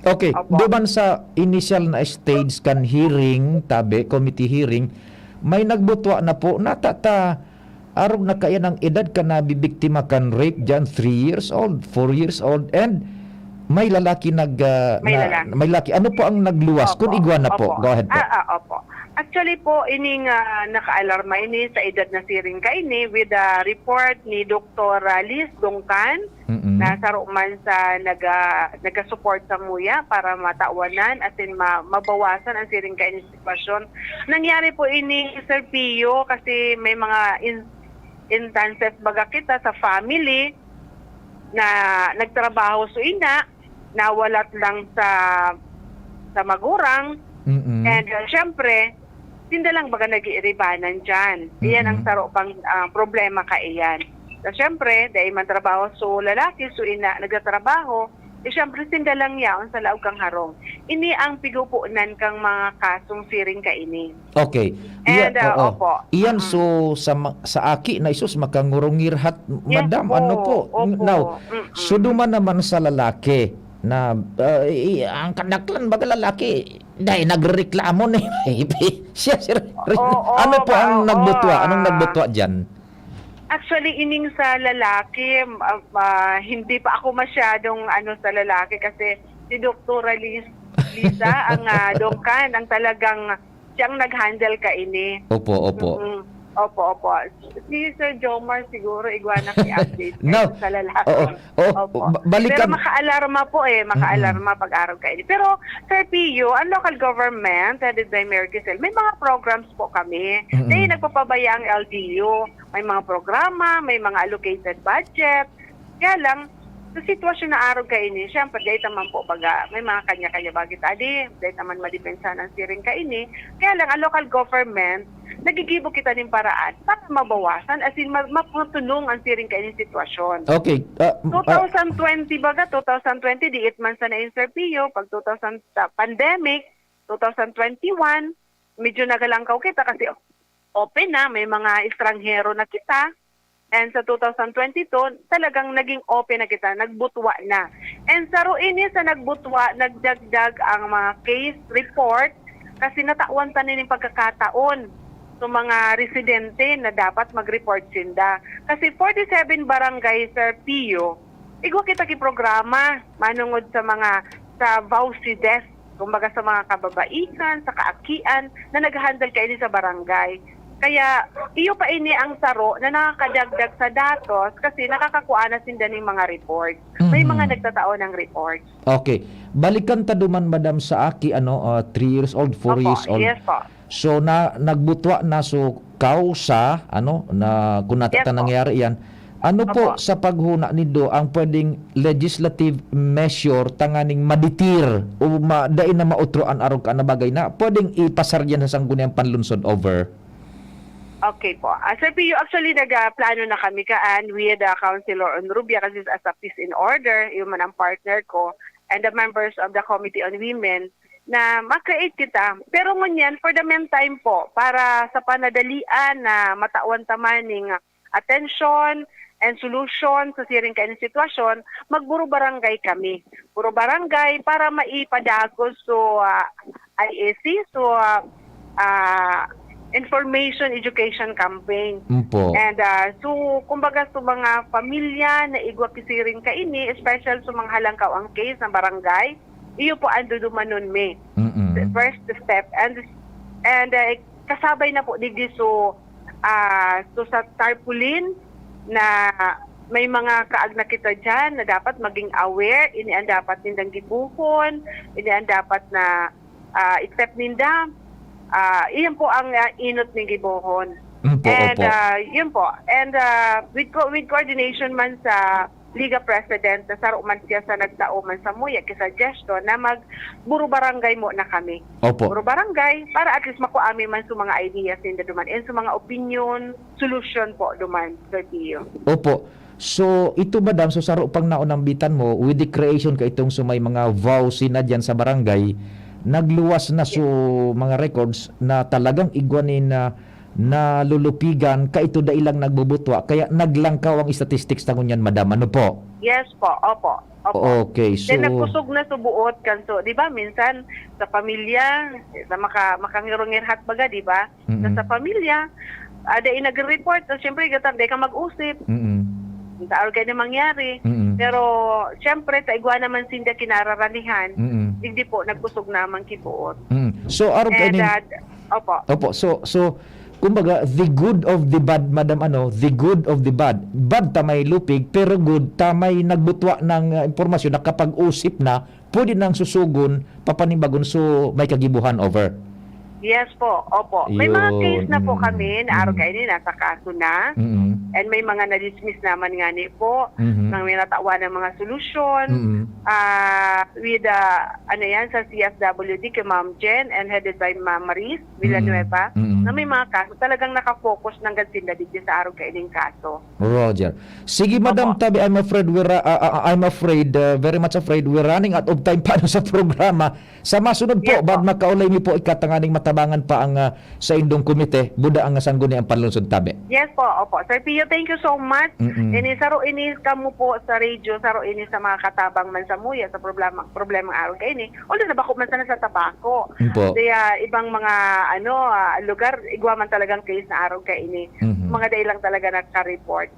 Okay, Opo. duman sa initial na stage kan hearing, tabi, committee hearing, may nagbutwa na po, nata ta, arog na kaiyan ang edad kan nabibiktima kan rape diyan, three years old, four years old, and may lalaki nag, ah, May na, lalaki. may laki. Ano po ang nagluwas? Opo, Kung igwa na po, opo. go ahead po. Ah, ah, opo. Actually po, ining, ah, nakaalarma ini sa edad na siring kaini with the report ni Doktor, ah, Liz Dongkan, Mm-mm. na saro man sa naga-, naga-support samuya para matawanan, as in, ma-, mabawasan ang siring kaini sitwasyon. Nangyari po ini, Sir Pio, kasi may mga in-, instances baga kita sa family na nagtrabaho so ina, nawalat lang sa sa magurang. Mm-mm. And, ah, syempre, sinda lang baga nag-iiribanan diyan. Iyan ang Mm-mm. saro pang, ah, problema kaiyan. So, syempre, dai man trabaho so lalaki, so ina nagtatrabaho, eh, syempre, sinda lang yaon sa laog kan harong. Ini ang piguponan kan mga kasong siring kaini. Okay. Iya, And, ah, oo. opo. Iyan, Mm. so, sa ma-, sa aki na isus, makangurungirhat, Yes madam, po. ano po? Opo. Now, Mm-mm. so, duman naman sa lalaki na, ah, i-, ang kadaklan baga lalaki, dai nagrereklamo ni siya, sir. Oo, Ano po ang oo, nagbutwa? Anong ah. nagbutwa diyan? Actually, ining sa lalaki, ah, ah, hindi pa ako masyadong ano sa lalaki kasi si Doktora Lis-, Lisa ang, ah, dongkan, ang talagang siyang nag-handle kaini. Opo, opo. Mm. Opo, opo. Si Sir Jomar siguro igwa na ki-update No. kayo sa lalaki. Oo, oo, Opo. ba-, balikan Pero makaalarma po eh, Mm-mm. makaalarma pag araw kaini. Pero Sir Pio, ang local government, headed by Mayor Giselle, may mga programs po kami. Mm-mm. Dahil nagpapabaya ang L G U. May mga programa, may mga allocated budget. Kaya lang, sa sitwasyon na arog kaini, siyempre, dahil naman po, baga, may mga kanya-kanya bagay tadi, dahil naman madepensahan ang siring kaini. Kaya lang, ang local government, nagigibo kita ning paraan para mabawasan, as in, ma-, mapatunong ang siring kaini sitwasyon. Okay. Ah, m-, ah, two thousand twenty baga, two thousand twenty, diit man sana in Sir Pio, pag two thousand, ah, pandemic, two thousand twenty-one, medyo nagalangkaw kita kasi open na, may mga estranghero na kita. And sa two thousand twenty-two, talagang naging open na kita, nagbutwa na. And saro ini sa nagbutwa, nagdagdag ang mga case report kasi natawan ta nin pagkakataon sa mga residente na dapat mag-report sinda. Kasi forty-seven barangay, Sir Pio, igwa kita ki programa manungod sa mga, sa VAWC desk, kumbaga sa mga kababaihan, sa kaakian na nag-handle kaini sa barangay. Kaya iyo pa ini ang saro na nakakadagdag sa datos kasi nakakakua na sinda ning mga report. May Mhm. mga nagtatao ng report. Okay. Balikan ta duman, madam, sa aki, ano, ah, three years old, four Opo, years old. yes po. So, na, nagbutwa na, so, kausa, ano, na, kung nata Yes ta po. nangyari yan, ano po Opo. sa paghuna nindo ang pwedeng legislative measure tanganing ma-deter o ma-, dai na mautro an arog ka na bagay na pwedeng ipasar yan sa Sangguniang Panlunsod over? Okay po. Ah, Sir Pio, actually, nag, ah, plano na kami kaan with, ah, Councilor Onrubia kasi as a peace and order, yun man ang partner ko, and the members of the Committee on Women, na ma-create kita. Pero ngunyan, for the meantime po, para sa panadalian na matawan ta man ning atensyon and solution sa siring kaini sitwasyon, magburo barangay kami. Buro barangay para maipadagos so, ah, I A C, so, ah, ah, information education campaign. Opo. And, ah, so, kumbaga, sa mga pamilya na igwa ki siring kaini, special sa mga halangkaw ang case ng barangay, iyo po ang dudumanon mi. Mm-mm. The first step. And, and, ah, kasabay na po digdi so, ah, so sa tarpaulin na may mga kaag na kita diyan na dapat maging aware, ini ang dapat nindang gibohon, ini ang dapat na, ah, step ninda. Ah, iyan po ang, ah, enot ning gibohon. Mm po, And, opo. ah, yun po. And, ah, with co-, with coordination man sa Liga President na saro man siya sa nagtao man sa muya ki suggestion na mag buro barangay mo na kami. Opo. Buro barangay para at least makua mi man sa mga ideas ninda duman and sa mga opinion, solusyon po duman, Sir Pio. Opo. So, ito, madam, so saro pang naunambitan mo, with the creation ka itong so may mga VAWC na diyan sa barangay, nagluwas na so Yes. mga records na talagang igwa nin, ah, nalulupigan, kaito dai lang nagbubutwa, kaya naglangkaw ang statistics ta ngunyan, madam. Ano po? Yes po, opo, opo. Okay, so Then nagkusog na so buot kan so, di ba, minsan sa pamilya, sa maka-, makangirong-ngirhat baga, di ba? Mm-mm. Na sa pamilya, ah, dai nagre-report, so siyempre, gatan, dai ka mag-usip. Mm-mm. Sa arog kaini mangyari. Mm-mm. Pero, siyempre, sa igwa naman sinda kinararanihan, Mm-mm. hindi po, nagkusog naman ki buot. Mm. So, arog And, kaini ah, opo. Opo, so, so, kumbaga, the good of the bad, madam, ano, the good of the bad. Bad ta may lupig, pero good ta may nagbutwa ng, ah, impormasyon, nakapag-usip na, pwede nang susugon, papanibagon, so may kagibohan over. Yes po, opo. May mga Yun, case na po mm, kami na arog mm. kaini, nasa kaso na. Mm. And may mga na-dismiss naman ngani po, Mhm. na may natawan ng mga solusyon, Mm. ah, with, ah, ano yan, sa C S W D kay Ma'am Jen and headed by Ma'am Maris Villanueva, Mm. Mm. na may mga kaso talagang nakafocus nanggad sinda digdi sa arog kaining kaso. Roger. Sige, Madam Opo. Tabi, I'm afraid we're, ah, ah, ah, I'm afraid, ah, very much afraid we're running out of time pa sa programa. Sa masunod po, Yes po. bad makaulay mi po, ika tanganing matabangan pa ang, ah, saindong komite, buda ang Sangguniang Panlungsod Tabi. Yes po, opo. Sir Pio, thank you so much. Mm-mm. Ini, saro ini kamo po sa radyo, saro ini sa mga katabang man samuya sa problema, problemang arog kaini. Although nabako man sana sa tabako. Mm po. Kaya ibang mga, ano, ah, lugar, igwa man talagang case na arog kaini. Mhm. Mga dai lang talaga nagka-report.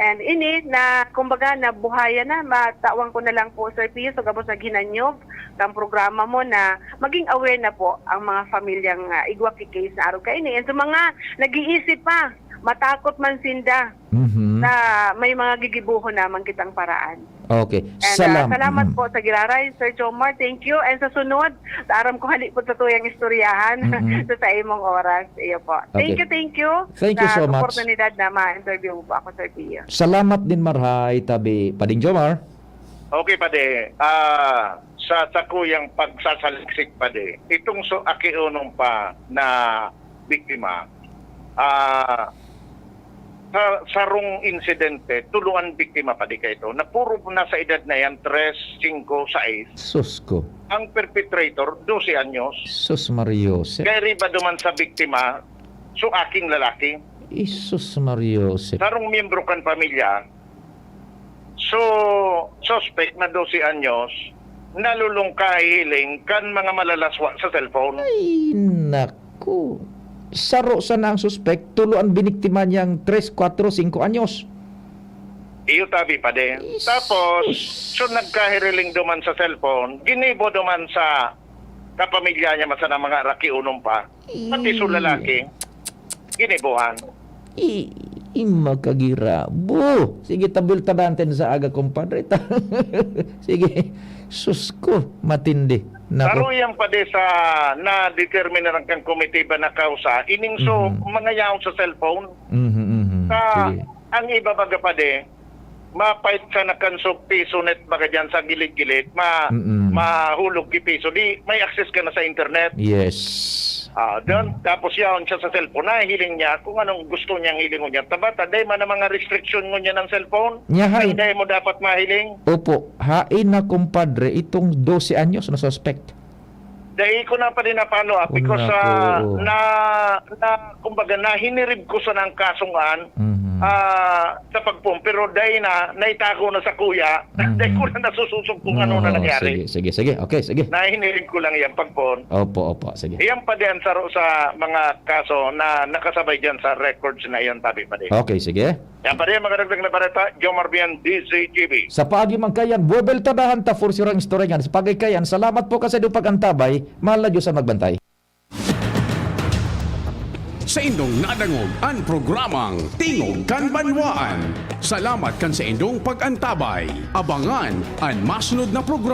And ini na, kumbaga, nabuhayan na, matawan ko na lang po, Sir Pio, sa gabos na ginanyog kang programa mo na maging aware na po ang mga pamilyang, ah, igwa ki case na arog kaini. And sa mga nag-iisip pa, matakot man sinda Mhm. na may mga gigibohon naman kitang paraan. Okay. And, ah, Salam-, salamat mm. po sa giraray, Sir Jomar. Thank you. And sa sunod, sa aram ko hali po sa tuyang istoryahan Mm-mm. sa, sa imong oras. Iyo po. Okay. Thank you, thank you Thank you sa so much. oportunidad na ma-interview mo po ako, Sir Pio. Salamat din, Marhay, Tabi, Pading Jomar. Okay, Padi. Ah, sa sakuyang pagsasaliksik, Padi, itong so, akiunon pa na biktima, ah, sa sarong insidente, tulo an biktima, Padi, kaito, na puro nasa edad na yan, tres, singko, sais. Sus ko. Ang perpetrator, dose anyos. Sus, Mariosep. Kaya riba duman sa biktima, so aking lalaki. Isus, Mariosep. Sarong miyembro kan pamilya, so, suspect na dose anyos, nalulungkahiling kan mga malalaswa sa cellphone. Ay, naku. Saro sana ang suspek, tulo ang biniktima niyang tres, kwatro, singko anyos. Iyo tabi pa din. Jesus. Tapos, so nagkahiriling duman sa cellphone, ginibo duman sa kapamilya niya, masa na mga rakiunon pa. Pati so lalaki, ginibuhan. I, i makagirabo. Sige, tabil ta danten sa aga, kumpadre. Ta-, sige. Sus ko, matindi. Nako. Pero yan pa di sa na-determine na lang kang komitiba na kausa, ining so, Mhm. mga yaon sa cellphone. Mhm, mhm. Sa, Sige. ang iba baga pa di, mapait ka na kan so piso net baga dyan sa gilid-gilid, ma-, Mm-mm. mahulog ki piso. Di, may access ka na sa internet. Yes. Ah, doon, Mm. tapos yaon siya sa cellphone. Nahiling niya kung anong gusto niyang hilingon niya. Tabata, dahil man ang mga restriction ngunyan ng cellphone, Niya, hay. ang dahil mo dapat mahiling. Opo, hain na, kumpadre, itong dose anyos na suspect. Dai ko na pa din napano, ah, Oh, because, naku, ah, oo. na, na, kumbaga, nahinirib ko sa nang kasong an, Mhm. ah, sa pagpon, pero dai na, naitago na sa kuya, Mhm. dai ko na nasususog kung ano na Oo, nangyari. sige, sige, sige. Okay, sige. Nahinirib ko lang yan pagpon. Opo, opo, sige. Iyan pa din sa, sa mga kaso na nakasabay dyan sa records na iyan, tabi pa din. Okay, sige. Yan pa rin, mga dagdag na bareta, Jomar Bian, D Z T V. Sa paagi man kayan, buwebeltadahan ta for sure ang istorya ngan. Sa paagi kayan, salamat po kasi do pag-antabay. Mahal na Diyos ang magbantay. Sa indong nadangog ang programang Tingog kan Banwaan. Salamat kan sa indong pag-antabay. Abangan an masunod na programa.